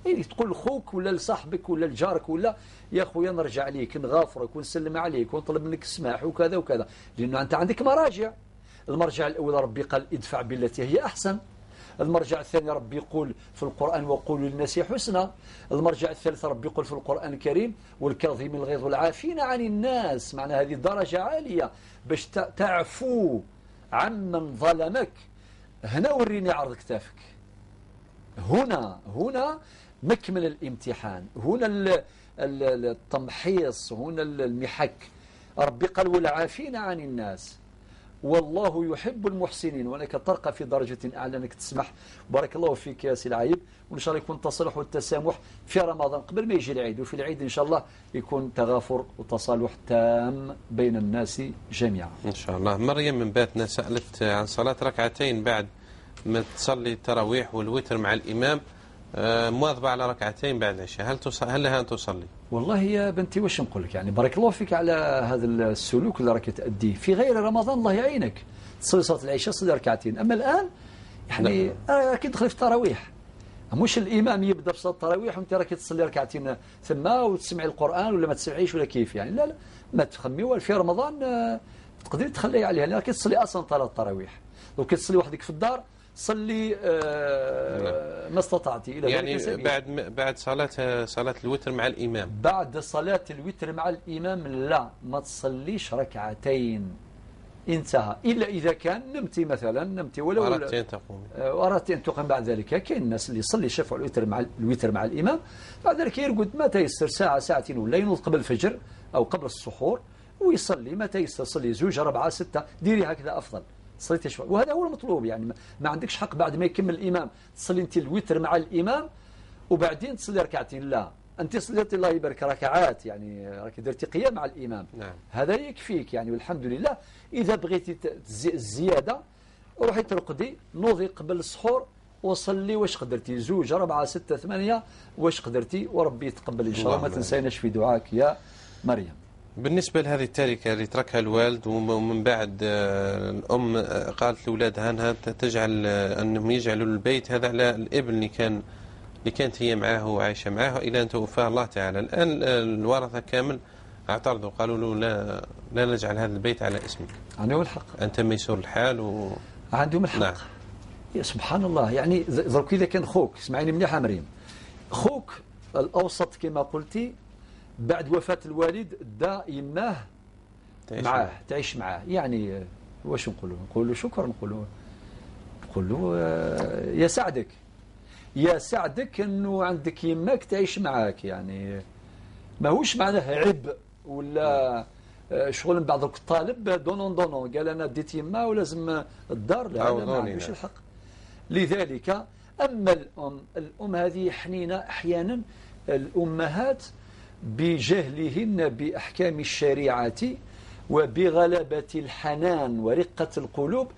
أين تقول لخوك ولا لصاحبك ولا لجارك ولا يا خويا نرجع ليك نغافرك ونسلم عليك ونطلب منك السماح وكذا وكذا، لأنه أنت عندك مراجع. المرجع الأول ربي قال ادفع بالتي هي أحسن. المرجع الثاني ربي يقول في القرآن وقولوا للناس حسنا. المرجع الثالث ربي يقول في القرآن الكريم والكاظمين الغيظ والعافين عن الناس. معنى هذه درجة عالية باش تعفو عمن ظلمك. هنا وريني عرض كتافك، هنا مكمل الامتحان، هنا التمحيص، هنا المحك. ربي قال والعافين عن الناس والله يحب المحسنين. وانك ترقى في درجة أعلى أنك تسمح. بارك الله فيك يا سي العايب، وإن شاء الله يكون التصالح والتسامح في رمضان قبل ما يجي العيد، وفي العيد إن شاء الله يكون تغافر وتصالح تام بين الناس جميعا إن شاء الله. مريم من باتنا سألت عن صلاة ركعتين بعد ما تصلي التراويح والوتر مع الإمام، مواظبة على ركعتين بعد العشاء، هل لها أن تصلي؟ والله يا بنتي واش نقول لك، يعني بارك الله فيك على هذا السلوك اللي راك تأديه في غير رمضان. الله يعينك، تصلي صلاة العشاء صلي ركعتين. أما الآن يعني كي تدخل في التراويح مش الامام يبدا بصلاة التراويح وانت راكي تصلي ركعتين ثم وتسمعي القران ولا ما تسمعيش ولا كيف يعني. لا لا، ما تخمي في رمضان تقدري تخلي عليها، لانك تصلي اصلا صلاة التراويح. لو كتصلي وحدك في الدار صلي ما استطعتي الى يعني بعد صلاة الوتر مع الامام. بعد صلاة الوتر مع الامام لا، ما تصليش ركعتين، انتهى. الا اذا كان نمتي مثلا، نمتي ولو اردت ان تقوم، اردت ان تقوم بعد ذلك. كاين الناس اللي يصلي شفع الوتر مع الوتر مع الامام، بعد ذلك يرقد ما تيسر ساعة ساعتين ولا ينوض قبل الفجر او قبل السحور ويصلي ما تيسر، صلي 2 4 6، ديري هكذا افضل. صليتي شفع، وهذا هو المطلوب. يعني ما عندكش حق بعد ما يكمل الامام تصلي انت الوتر مع الامام وبعدين تصلي ركعتين، لا، انت صليتي الله يبارك ركعات، يعني راكي درتي قيام مع الامام. نعم. هذا يكفيك يعني، والحمد لله. اذا بغيتي الزيادة روحي ترقدي، نوضي قبل السحور وصلي واش قدرتي، 2 4 6 8 واش قدرتي، وربي يتقبل ان شاء الله. ما تنسيناش في دعائك يا مريم. بالنسبة لهذه التركة اللي تركها الوالد ومن بعد الأم قالت لأولادها أنها تجعل أنهم يجعلوا البيت هذا على الابن اللي كانت هي معاه وعايشة معاه إلى أن توفاه الله تعالى. الآن الورثة كامل اعترضوا، قالوا له لا نجعل هذا البيت على اسمك. عندهم الحق. أنت ميسور الحال عندهم الحق. نعم. يا سبحان الله، يعني درك إذا كان خوك، اسمعيني مليح مريم، خوك الأوسط كما قلتي بعد وفاة الوالد دا يماه معاه، تعيش معاه، يعني واش نقولوا؟ نقولوا شكرا، نقولوا يا سعدك، يا سعدك انه عندك يماك تعيش معاك. يعني ماهوش معناه عبء ولا شغل. من بعض الطالب donnant donnant قال انا ديت يما ولازم الدار، لا، ما عندوش الحق. لذلك اما الام هذه حنينه. احيانا الامهات بجهلهن بأحكام الشريعة وبغلبة الحنان ورقة القلوب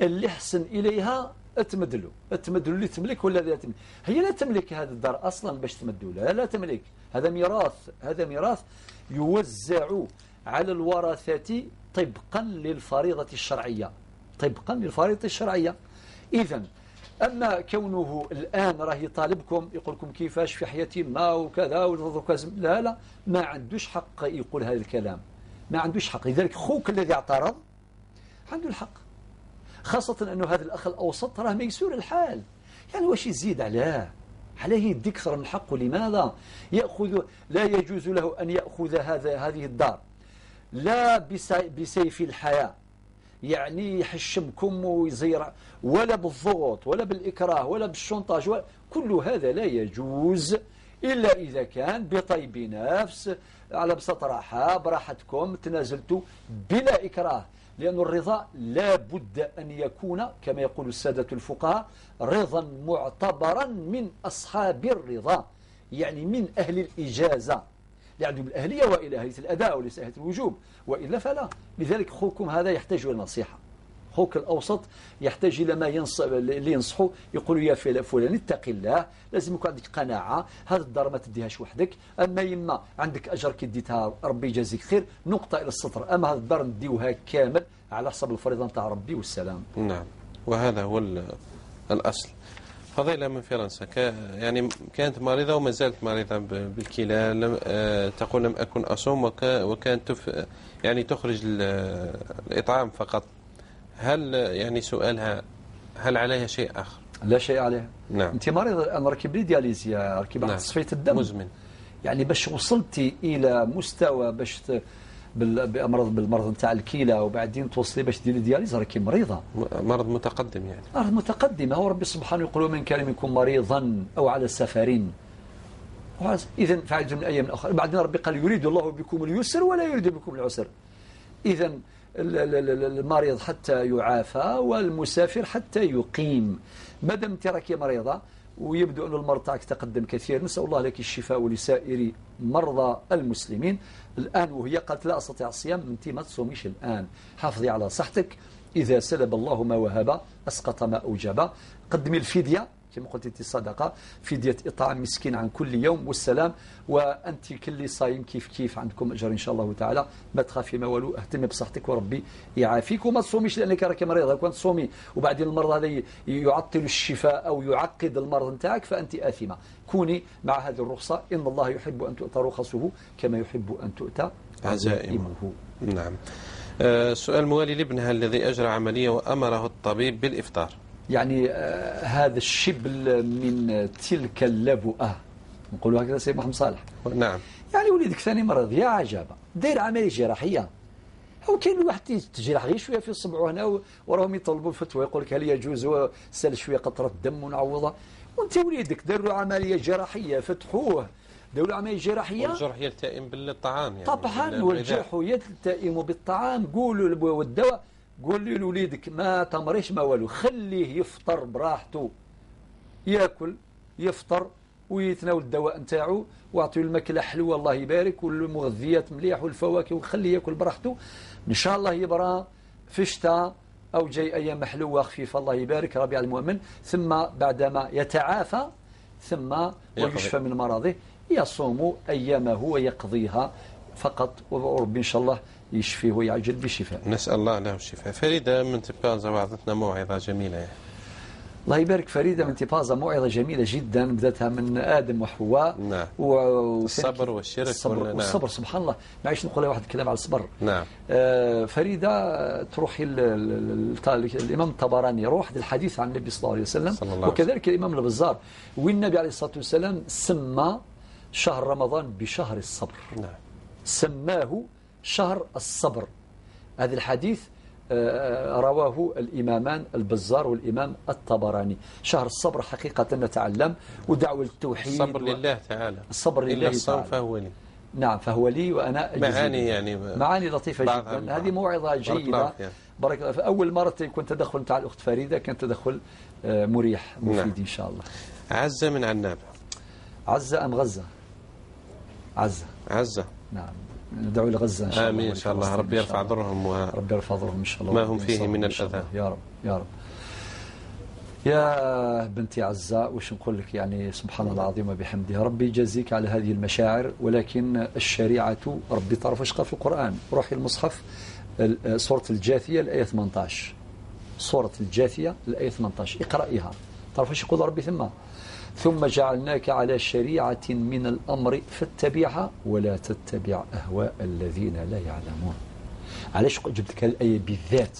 اللي حسن إليها تمدلو اللي تملك ولا لا تملك. هي لا تملك هذا الدار أصلا باش تمدلو، لا تملك. هذا ميراث، هذا ميراث يوزع على الورثة طبقا للفريضة الشرعية، طبقا للفريضة الشرعية. إذن أما كونه الآن راه يطالبكم يقول لكم كيفاش في حياتي ما وكذا، لا لا، ما عندوش حق يقول هذا الكلام، ما عندوش حق. لذلك خوك الذي اعترض عنده الحق، خاصة أنه هذا الأخ الأوسط راه ميسور الحال، يعني واش يزيد عليه؟ عليه يدي أكثر من حقه. لماذا يأخذ؟ لا يجوز له أن يأخذ هذه الدار لا بسيف الحياة، يعني يحشمكم ويزير، ولا بالضغط ولا بالإكراه ولا بالشونطاج، كل هذا لا يجوز إلا إذا كان بطيب نفس، على بساط راحة، براحتكم تنازلتوا بلا إكراه. لأن الرضا لا بد أن يكون كما يقول السادة الفقهاء رضا معتبرا من أصحاب الرضا، يعني من أهل الإجازة، اللي عندهم الأهلية وإلى أهلية الأداء وليس أهلية الوجوب، وإلا فلا. لذلك خوكم هذا يحتاج إلى نصيحة، خوك الأوسط يحتاج إلى ما اللي ينصحه، يقولوا يا فلان اتق الله، لازم يكون عندك قناعة، هذا الدار ما تديهاش وحدك، أما يما عندك أجر كي ديتها ربي يجازيك خير، نقطة إلى السطر، أما هذا الدار نديوها كامل على حسب الفريضة نتاع ربي والسلام. نعم، وهذا هو الأصل. فضيلة من فرنسا، يعني كانت مريضة وما زالت مريضة بالكلى، لم تقول لم أكن أصوم، وكانت يعني تخرج الإطعام فقط. هل يعني سؤالها هل عليها شيء آخر؟ لا شيء عليها. نعم. أنت مريضة الآن، راكي ب les dialyses، راكي بعد تصفية الدم مزمن، يعني باش وصلتي إلى مستوى باش بأمراض بالمرض نتاع الكلى وبعدين توصلي باش ديري dialyse، راكي مريضة، مرض متقدم، يعني مرض متقدم. هو ربي سبحانه يقول من كان منكم مريضا أو على سفر، إذا فعلتم من أيام أخرى. بعدين ربي قال يريد الله بكم اليسر ولا يريد بكم العسر. إذا المريض حتى يعافى والمسافر حتى يقيم. ما دام انت راكي مريضة ويبدو أن المرض تاعك تقدم كثير، نسأل الله لك الشفاء ولسائر مرضى المسلمين. الآن وهي قالت لا أستطيع الصيام، أنت ما تصوميش الآن، حافظي على صحتك. إذا سلب الله ما وهب أسقط ما أوجب. قدمي الفدية كما قلت انت الصدقة، فدية اطعام مسكين عن كل يوم والسلام. وانت كل صايم كيف كيف عندكم اجر ان شاء الله تعالى، ما تخافي ما والو، اهتمي بصحتك وربي يعافيك، وما تصوميش لانك راك مريضه. كون تصومي وبعدين المرض هذا يعطل الشفاء او يعقد المرض نتاعك فانت اثمه. كوني مع هذه الرخصة، ان الله يحب ان تؤتى رخصه كما يحب ان تؤتى عزائمه. نعم. السؤال الموالي لابنها الذي أجرى عملية وأمره الطبيب بالإفطار. يعني هذا الشبل من تلك اللبؤة، نقولوا هكذا سيد محمد صالح. نعم. يعني وليدك ثاني مرض يا عجبة، داير عملية جراحية. هو كاين واحد تجرح غير شوية في صبعه هنا وراهم يطلبوا الفتوى، يقول لك هل يجوز سال شوية قطرة دم ونعوضها، وانت وليدك داروا عملية جراحية، فتحوه داروا عملية جراحية. والجرح يلتئم بالطعام يعني. طبعا، والجرح يلتئم بالطعام. قولوا والدواء، قول لي لوليدك ما تمريش ما والو، خليه يفطر براحته، ياكل يفطر ويتناول الدواء نتاعو، واعطيه الماكلة حلوة الله يبارك، والمغذيات مليح والفواكه، وخليه ياكل براحته ان شاء الله يبرى في الشتاء او جاي ايام حلوة خفيفة الله يبارك ربيع المؤمن. ثم بعدما يتعافى ثم ويشفى من مرضه يصوم ايامه ويقضيها فقط، وربي ان شاء الله يشفيه ويعجل بالشفاء. نسال الله له الشفاء. فريدة من تبازا وعظتنا موعظة جميلة يعني. الله يبارك. فريدة من تبازا موعظة جميلة جدا، بداتها من ادم وحواء. نعم. الصبر والشرك، الصبر نعم. والصبر سبحان الله. معليش نقول واحد الكلام على الصبر. نعم. فريدة تروحي الامام الطبراني يروح الحديث عن النبي صلى الله عليه وسلم، صلى الله وكذلك الامام البزار، والنبي عليه الصلاة والسلام سمى شهر رمضان بشهر الصبر. نعم. سماه شهر الصبر. هذا الحديث رواه الإمامان البزار والإمام الطبراني. شهر الصبر حقيقة نتعلم، ودعوة التوحيد، الصبر لله تعالى، الصبر لله تعالى فهو لي. نعم فهو لي وأنا أجزي. معاني يعني معاني لطيفة جدا. هذه موعظة جيدة. بارك الله. أول مرة يكون تدخل نتاع الأخت فريدة كان تدخل مريح مفيد. نعم. إن شاء الله. عزة من عنابة. عزة أم غزة؟ عزة. عزة. نعم. ندعو لغزة إن شاء الله. آمين إن شاء الله. ربي يرفع ضرهم ربي يرفع ضرهم إن شاء الله، ما هم فيه من الأذى. يا رب يا رب. يا بنتي عزة وش نقول لك، يعني سبحان الله العظيم وبحمده، ربي يجازيك على هذه المشاعر، ولكن الشريعة ربي تعرف ايش قال في القرآن. روحي المصحف سورة الجاثية الآية 18، سورة الجاثية الآية 18، اقرأيها، تعرف ايش يقول ربي ثم؟ ثم جعلناك على شريعة من الأمر فاتبعها ولا تتبع أهواء الذين لا يعلمون. علاش جبت لك الآية بالذات؟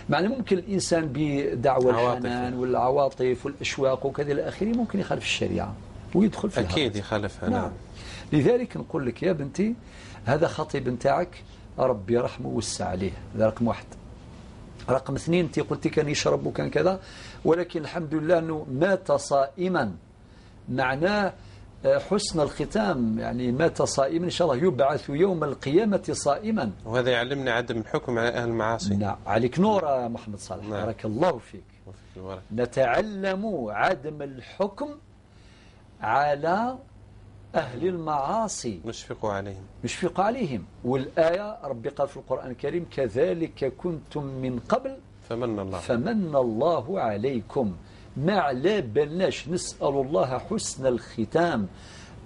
معنى ممكن الإنسان بدعوى الحنان والعواطف والأشواق وكذا إلى آخره ممكن يخالف الشريعة ويدخل فيها. أكيد يخالفها. نعم. لذلك نقول لك يا بنتي هذا خطيب نتاعك ربي يرحمه ووسع عليه، هذا رقم واحد. رقم اثنين، أنت قلتي كان يشرب وكان كذا، ولكن الحمد لله أنه مات صائما، معناه حسن الختام، يعني مات صائما إن شاء الله يبعث يوم القيامة صائما. وهذا يعلمنا عدم الحكم على أهل المعاصي. نعم. عليك نور محمد صالح. نعم. بارك الله فيك. نتعلم عدم الحكم على أهل المعاصي، نشفق عليهم، نشفق عليهم. والآية ربي قال في القرآن الكريم كذلك كنتم من قبل فمن الله، فمن الله عليكم. ما على بالناش، نسأل الله حسن الختام.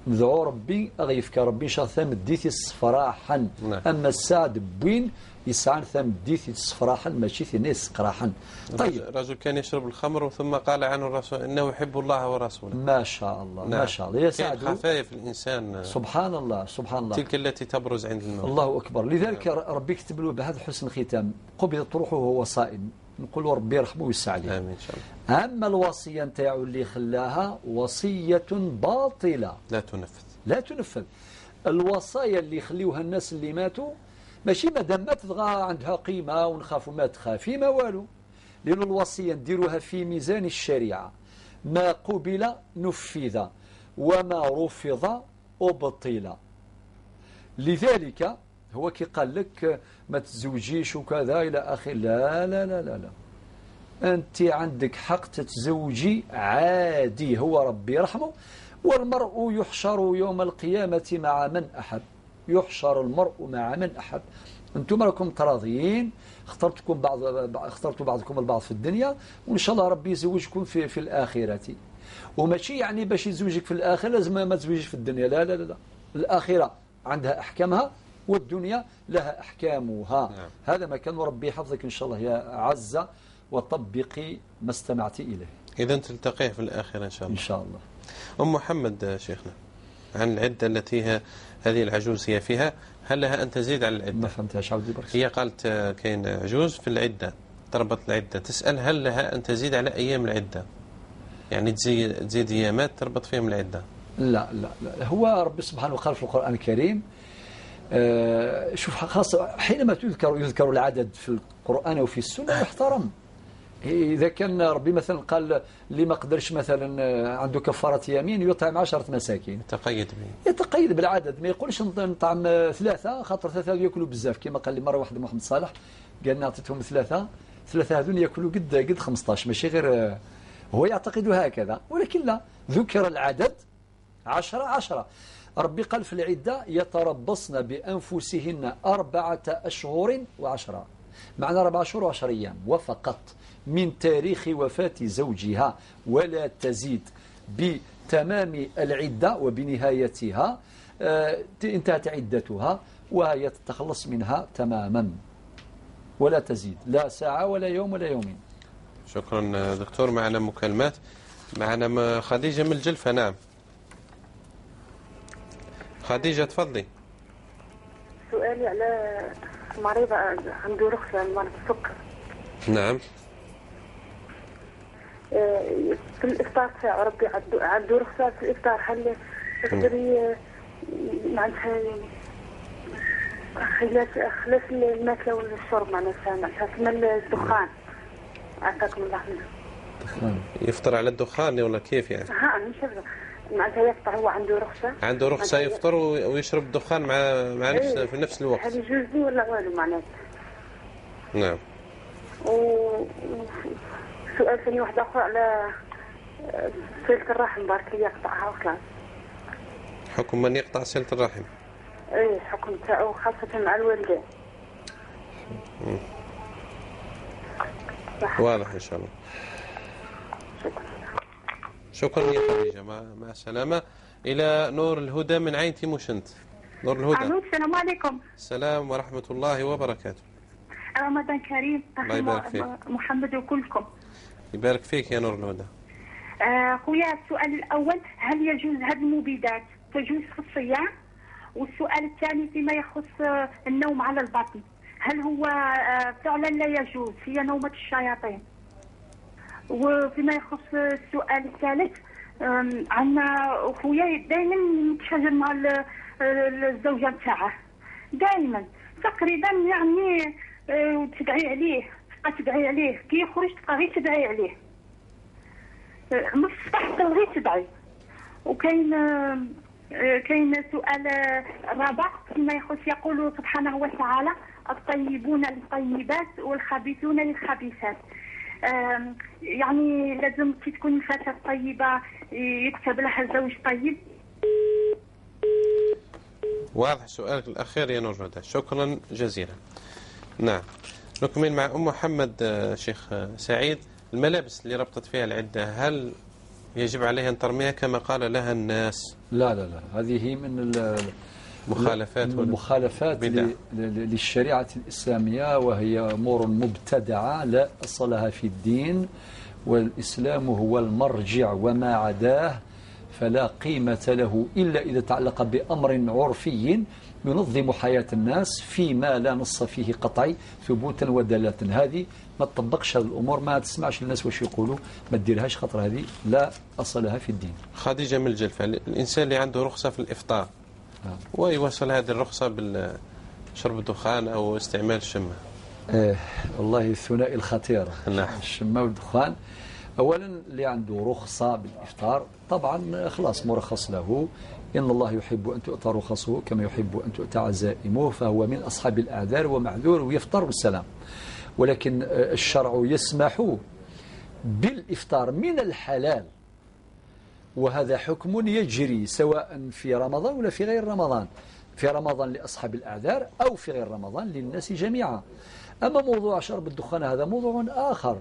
ندعو ربي أغيفك ربي إن شاء الله ثم ديتي صفراحا. نعم. أما السعد بوين يسعى ثم ديتي صفراحا ماشي ثني قراحا. طيب، رجل كان يشرب الخمر ثم قال عنه الرسول إنه يحب الله ورسوله. ما شاء الله. نعم. ما شاء الله. يا سعد خفايف الإنسان، سبحان الله سبحان الله، تلك التي تبرز عند الموت. الله أكبر. لذلك ربي كتب له بهذا حسن الختام، قبضت روحه وهو صائم. نقول ربي يرحمه ويوسع عليه. آمين إن شاء الله. أما الوصية نتاعو اللي خلاها وصية باطلة لا تنفذ، لا تنفذ. الوصايا اللي يخليوها الناس اللي ماتوا ماشي مادام مات عندها قيمة ونخافوا، ما تخافي ما والو، لأن الوصية نديروها في ميزان الشريعة، ما قبل نفذ وما رفض أبطل. لذلك هو كي قال لك ما تزوجيش وكذا إلى آخره، لا لا لا لا لا، أنت عندك حق تتزوجي عادي، هو ربي يرحمه. والمرء يحشر يوم القيامة مع من أحب، يحشر المرء مع من أحب. أنتم راكم تراضيين، اخترتوا بعضكم البعض في الدنيا، وإن شاء الله ربي يزوجكم في الآخرة. وماشي يعني باش يزوجك في الآخرة لازم ما تزوجش في الدنيا، لا لا لا, لا. الآخرة عندها أحكامها والدنيا لها أحكامها. نعم. هذا ما كان، ربي يحفظك إن شاء الله يا عزة، وطبقي ما استمعت إليه. إذا تلتقيه في الآخرة إن شاء الله. إن شاء الله. أم محمد شيخنا، عن العدة التي هذه العجوز هي فيها، هل لها أن تزيد على العدة؟ ما فهمتهاش، عاودي برك. هي قالت كاين عجوز في العدة، تربط العدة، تسأل هل لها أن تزيد على أيام العدة؟ يعني تزيد أيامات تربط فيهم العدة. لا لا لا، هو ربي سبحانه قال في القرآن الكريم، شوف، خاصة حينما يذكر العدد في القرآن وفي السنة يحترم. إذا كان ربي مثلا قال اللي ما قدرش مثلا عنده كفارة يمين يطعم 10 مساكين، يتقيد به، يتقيد بالعدد، ما يقولش نطعم 3 خاطر 3 ياكلوا بزاف، كما قال لي مرة واحد محمد صالح قال لنا عطيتهم 3 هذون ياكلوا قد 15، ماشي غير هو يعتقد هكذا، ولكن لا، ذكر العدد 10 10. ربي قال في العدة يتربصن بأنفسهن 4 أشهر و10، معنى 4 شهور و10 أيام وفقط من تاريخ وفاة زوجها، ولا تزيد. بتمام العدة وبنهايتها انتهت عدتها وهي تتخلص منها تماما، ولا تزيد لا ساعة ولا يوم ولا يومين. شكرا دكتور. معنا مكالمات، معنا خديجة من الجلفة. نعم خديجة تفضلي. سؤالي على مريض عنده رخصة مرض السكر. نعم. في الإفطار تاعو ربي عنده رخصة في الإفطار، هل يقدر معناتها خلاف الماكلة والشرب معناتها كما الدخان، عافاكم الله منه. يفطر على الدخان ولا كيف يعني؟ ها مش معناتها يفطر، هو عنده رخصة، عنده رخصة يفطر ويشرب الدخان مع نفس في نفس الوقت. هل يجوز لي ولا والو معناتها؟ نعم. سؤال ثاني واحد آخر على صلة الرحم، بارك لي يقطعها وخلاص. حكم من يقطع صلة الرحم؟ ايه الحكم تاعو خاصة مع الوالدين. واضح إن شاء الله. شكرا. شكرا يا خديجة، مع السلامة. إلى نور الهدى من عين تيموشنت. نور الهدى. ألو السلام عليكم. السلام ورحمة الله وبركاته. رمضان كريم الله يبارك فيك محمد وكلكم. يبارك فيك يا نور الهدى. خويا السؤال الأول، هل يجوز هذه المبيدات تجوز في الصيام؟ والسؤال الثاني فيما يخص النوم على البطن، هل هو فعلا لا يجوز، هي نومة الشياطين؟ وفيما يخص السؤال الثالث، عندنا خويا دائما متشاجر مع الزوجة نتاعه دائما تقريبا، يعني تدعي عليه، تبقى تدعي عليه كي يخرج تبقى غير تدعي عليه من الصباح حتى غير تدعي. وكاين كاين سؤال رابع فيما يخص، يقول سبحانه وتعالى الطيبون للطيبات والخبيثون للخبيثات، يعني لازم كي تكون الفتاة طيبة يكتب لها زوج طيب. واضح سؤالك الأخير يا نور الهدى، شكرا جزيلا. نعم نكمل مع أم محمد. شيخ سعيد، الملابس اللي ربطت فيها العدة هل يجب عليها أن ترميها كما قال لها الناس؟ لا لا لا، هذه من المخالفات للشريعة الإسلامية، وهي أمور مبتدعة لا أصل لها في الدين، والإسلام هو المرجع وما عداه فلا قيمة له إلا إذا تعلق بأمر عرفي ينظم حياة الناس فيما لا نص فيه قطعي ثبوتا ودلالة. هذه ما تطبقش هذه الأمور، ما تسمعش الناس واش يقولوا، ما تديرهاش، خاطر هذه لا أصل لها في الدين. خديجة من الجلفة، الإنسان اللي عنده رخصة في الإفطار ويوصل هذه الرخصة بالشرب الدخان أو استعمال الشمة. والله الثنائي الخطير. نعم. الشمة والدخان. أولا اللي عنده رخصة بالإفطار طبعا خلاص مرخص له، إن الله يحب أن تؤتى رخصه كما يحب أن تؤتى عزائمه، فهو من أصحاب الأعذار ومعذور ويفطر بالسلام. ولكن الشرع يسمح بالإفطار من الحلال، وهذا حكم يجري سواء في رمضان ولا في غير رمضان، في رمضان لأصحاب الأعذار أو في غير رمضان للناس جميعا. أما موضوع شرب الدخان هذا موضوع آخر،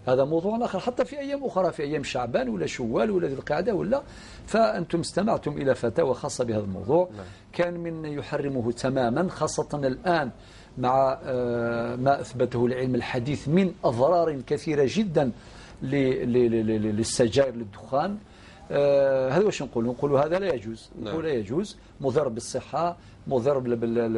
هذا موضوع آخر، حتى في أيام أخرى، في أيام شعبان ولا شوال ولا ذي القعدة ولا. فأنتم استمعتم إلى فتاوى خاصة بهذا الموضوع. كان من يحرمه تماما، خاصة الآن مع ما أثبته العلم الحديث من أضرار كثيرة جدا للسجائر، للدخان. هذا واش نقول؟ نقول هذا لا يجوز. نقول لا يجوز، مضر بالصحة، مضر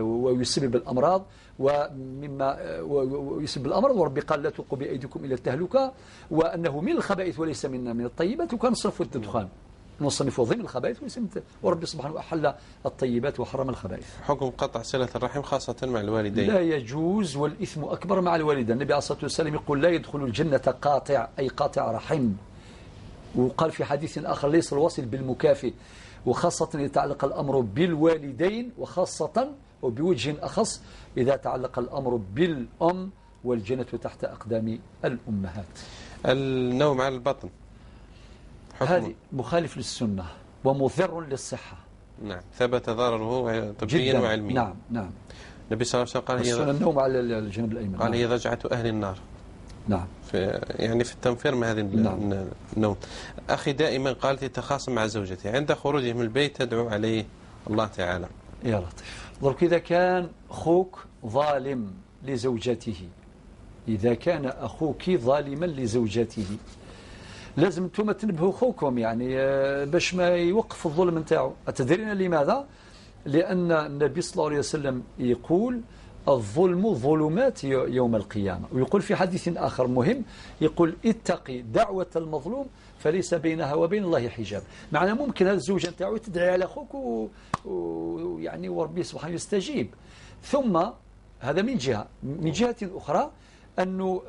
ويسبب الأمراض، ومما ويسبب الأمراض. وربي قال لا تلقوا بأيديكم إلى التهلكة، وأنه من الخبائث وليس من الطيبات. وكان صنف الدخان نصنفه ضمن الخبائث وليس من، وربي سبحانه أحل الطيبات وحرم الخبائث. حكم قطع صلة الرحم خاصة مع الوالدين لا يجوز، والإثم أكبر مع الوالدين. النبي عليه الصلاة والسلام يقول لا يدخل الجنة قاطع، أي قاطع رحم. وقال في حديث آخر ليس الواصل بالمكافئ، وخاصة إذا تعلق الأمر بالوالدين، وخاصة وبوجه أخص إذا تعلق الأمر بالأم، والجنة تحت أقدام الأمهات. النوم على البطن هذه مخالف للسنة ومضر للصحة. نعم، ثبت ضرره طبيا وعلميا. نعم نعم. النبي صلى الله عليه وسلم قال هي النوم على الجنب الأيمن. قال هي ضجعة أهل النار. نعم. في التنفير من هذه النوم. أخي دائما قالت يتخاصم مع زوجته، عند خروجه من البيت تدعو عليه الله تعالى. يا لطيف. درك إذا كان أخوك ظالم لزوجته، إذا كان أخوك ظالما لزوجته لازم انتم تنبهوا خوكم، يعني باش ما يوقف الظلم نتاعو. أتدرين لماذا؟ لأن النبي صلى الله عليه وسلم يقول الظلم ظلمات يوم القيامة. ويقول في حديث آخر مهم، يقول اتقي دعوة المظلوم فليس بينها وبين الله حجاب. معنى ممكن هذا الزوجة نتاعو تدعي على أخوك ويعني وربي سبحانه يستجيب. ثم هذا من جهة، من جهة أخرى أنه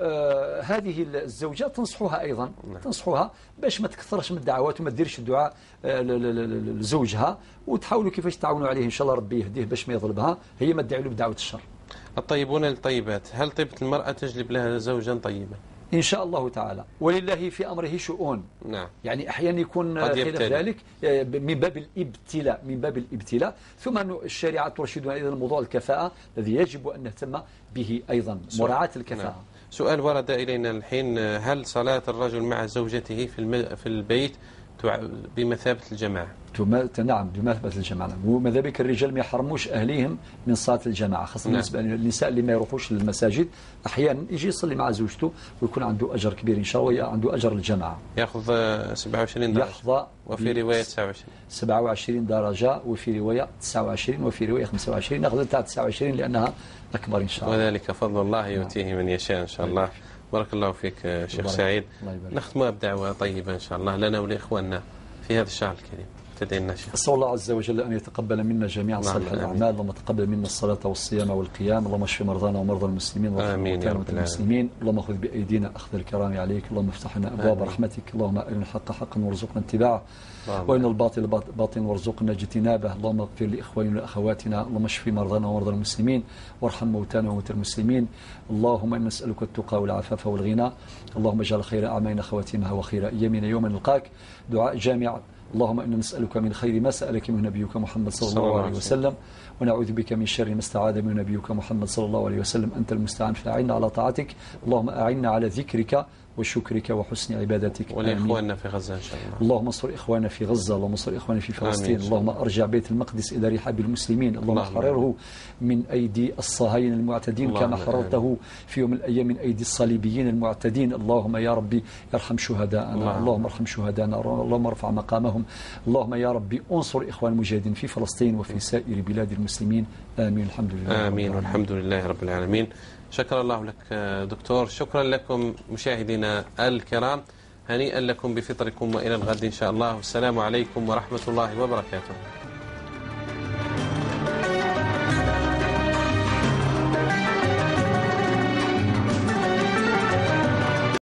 هذه الزوجة تنصحوها أيضا، تنصحوها باش ما تكثرش من الدعوات وما تديرش الدعاء لزوجها، وتحاولوا كيفاش تعاونوا عليه إن شاء الله ربي يهديه باش ما يظلمها، هي ما تدعي له بدعوة الشر. الطيبون للطيبات، هل طيبة المرأة تجلب لها زوجا طيبا؟ إن شاء الله تعالى، ولله في أمره شؤون. نعم. يعني أحيانا يكون خلاف ذلك من باب الابتلاء، من باب الابتلاء. ثم أن الشريعة ترشدنا إلى موضوع الكفاءة الذي يجب أن نهتم به أيضا، مراعاة الكفاءة. نعم. سؤال ورد إلينا الحين، هل صلاة الرجل مع زوجته في البيت بمثابة الجماعة؟ نعم، بمثابة الجماعة. وماذا بك الرجال ما يحرموش أهليهم من صلاة الجماعة، خاصة بالنسبة للنساء اللي ما يروحوش للمساجد. أحيانا يجي يصلي مع زوجته ويكون عنده أجر كبير إن شاء الله، عنده أجر الجماعة. يأخذ 27 درجة، يحظى وفي رواية 29، 27 درجة، وفي رواية 29، وفي رواية 25. نأخذ تاع 29 لأنها أكبر إن شاء الله. وذلك فضل الله يؤتيه من يشاء إن شاء الله. بارك الله فيك شيخ سعيد. نختمها بدعوة طيبة إن شاء الله لنا ولإخواننا في هذا الشهر الكريم. تدعينا شيخ. أسأل الله عز وجل أن يتقبل منا جميعا صالح الأعمال. اللهم تقبل منا الصلاة والصيام والقيام. اللهم اشف مرضانا ومرضى المسلمين آمين يا رب المسلمين. اللهم خذ بأيدينا أخذ الكرام عليك. اللهم افتح لنا أبواب رحمتك. اللهم أرنا الحق حقا وارزقنا اتباعه، وأرنا الباطل باطلا وارزقنا اجتنابه. اللهم اغفر لإخواننا وأخواتنا. اللهم اشف مرضانا ومرضى المسلمين، وارحم موتانا وموتى المسلمين. اللهم إنا نسألك التقى والعفاف والغنى. اللهم اجعل خير أعمالنا خواتيمها وخير أيامنا يوم نلقاك. دعاء جامع. اللهم إنا نسألك من خير ما سألك من نبيك محمد صلى الله عليه وسلم، ونعوذ بك من شر ما استعاذ من نبيك محمد صلى الله عليه وسلم. أنت المستعان فأعنا على طاعتك. اللهم أعنا على ذكرك وشكرك وحسن عبادتك. ولإخواننا في غزة إن شاء الله. اللهم انصر إخواننا في غزة، اللهم انصر إخواننا في فلسطين. اللهم أرجع بيت المقدس إلى رحاب المسلمين. اللهم حرره من أيدي الصهاينة المعتدين كما حررته في يوم من الأيام من أيدي الصليبيين المعتدين. اللهم يا ربي ارحم شهداءنا، اللهم ارحم شهداءنا، اللهم ارفع مقامهم. اللهم يا ربي انصر إخوان المجاهدين في فلسطين وفي سائر بلاد المسلمين. آمين. الحمد لله. آمين والحمد لله رب العالمين. شكرا الله لك دكتور. شكرا لكم مشاهدينا الكرام. هنيئا لكم بفطركم، وإلى الغد إن شاء الله. والسلام عليكم ورحمة الله وبركاته.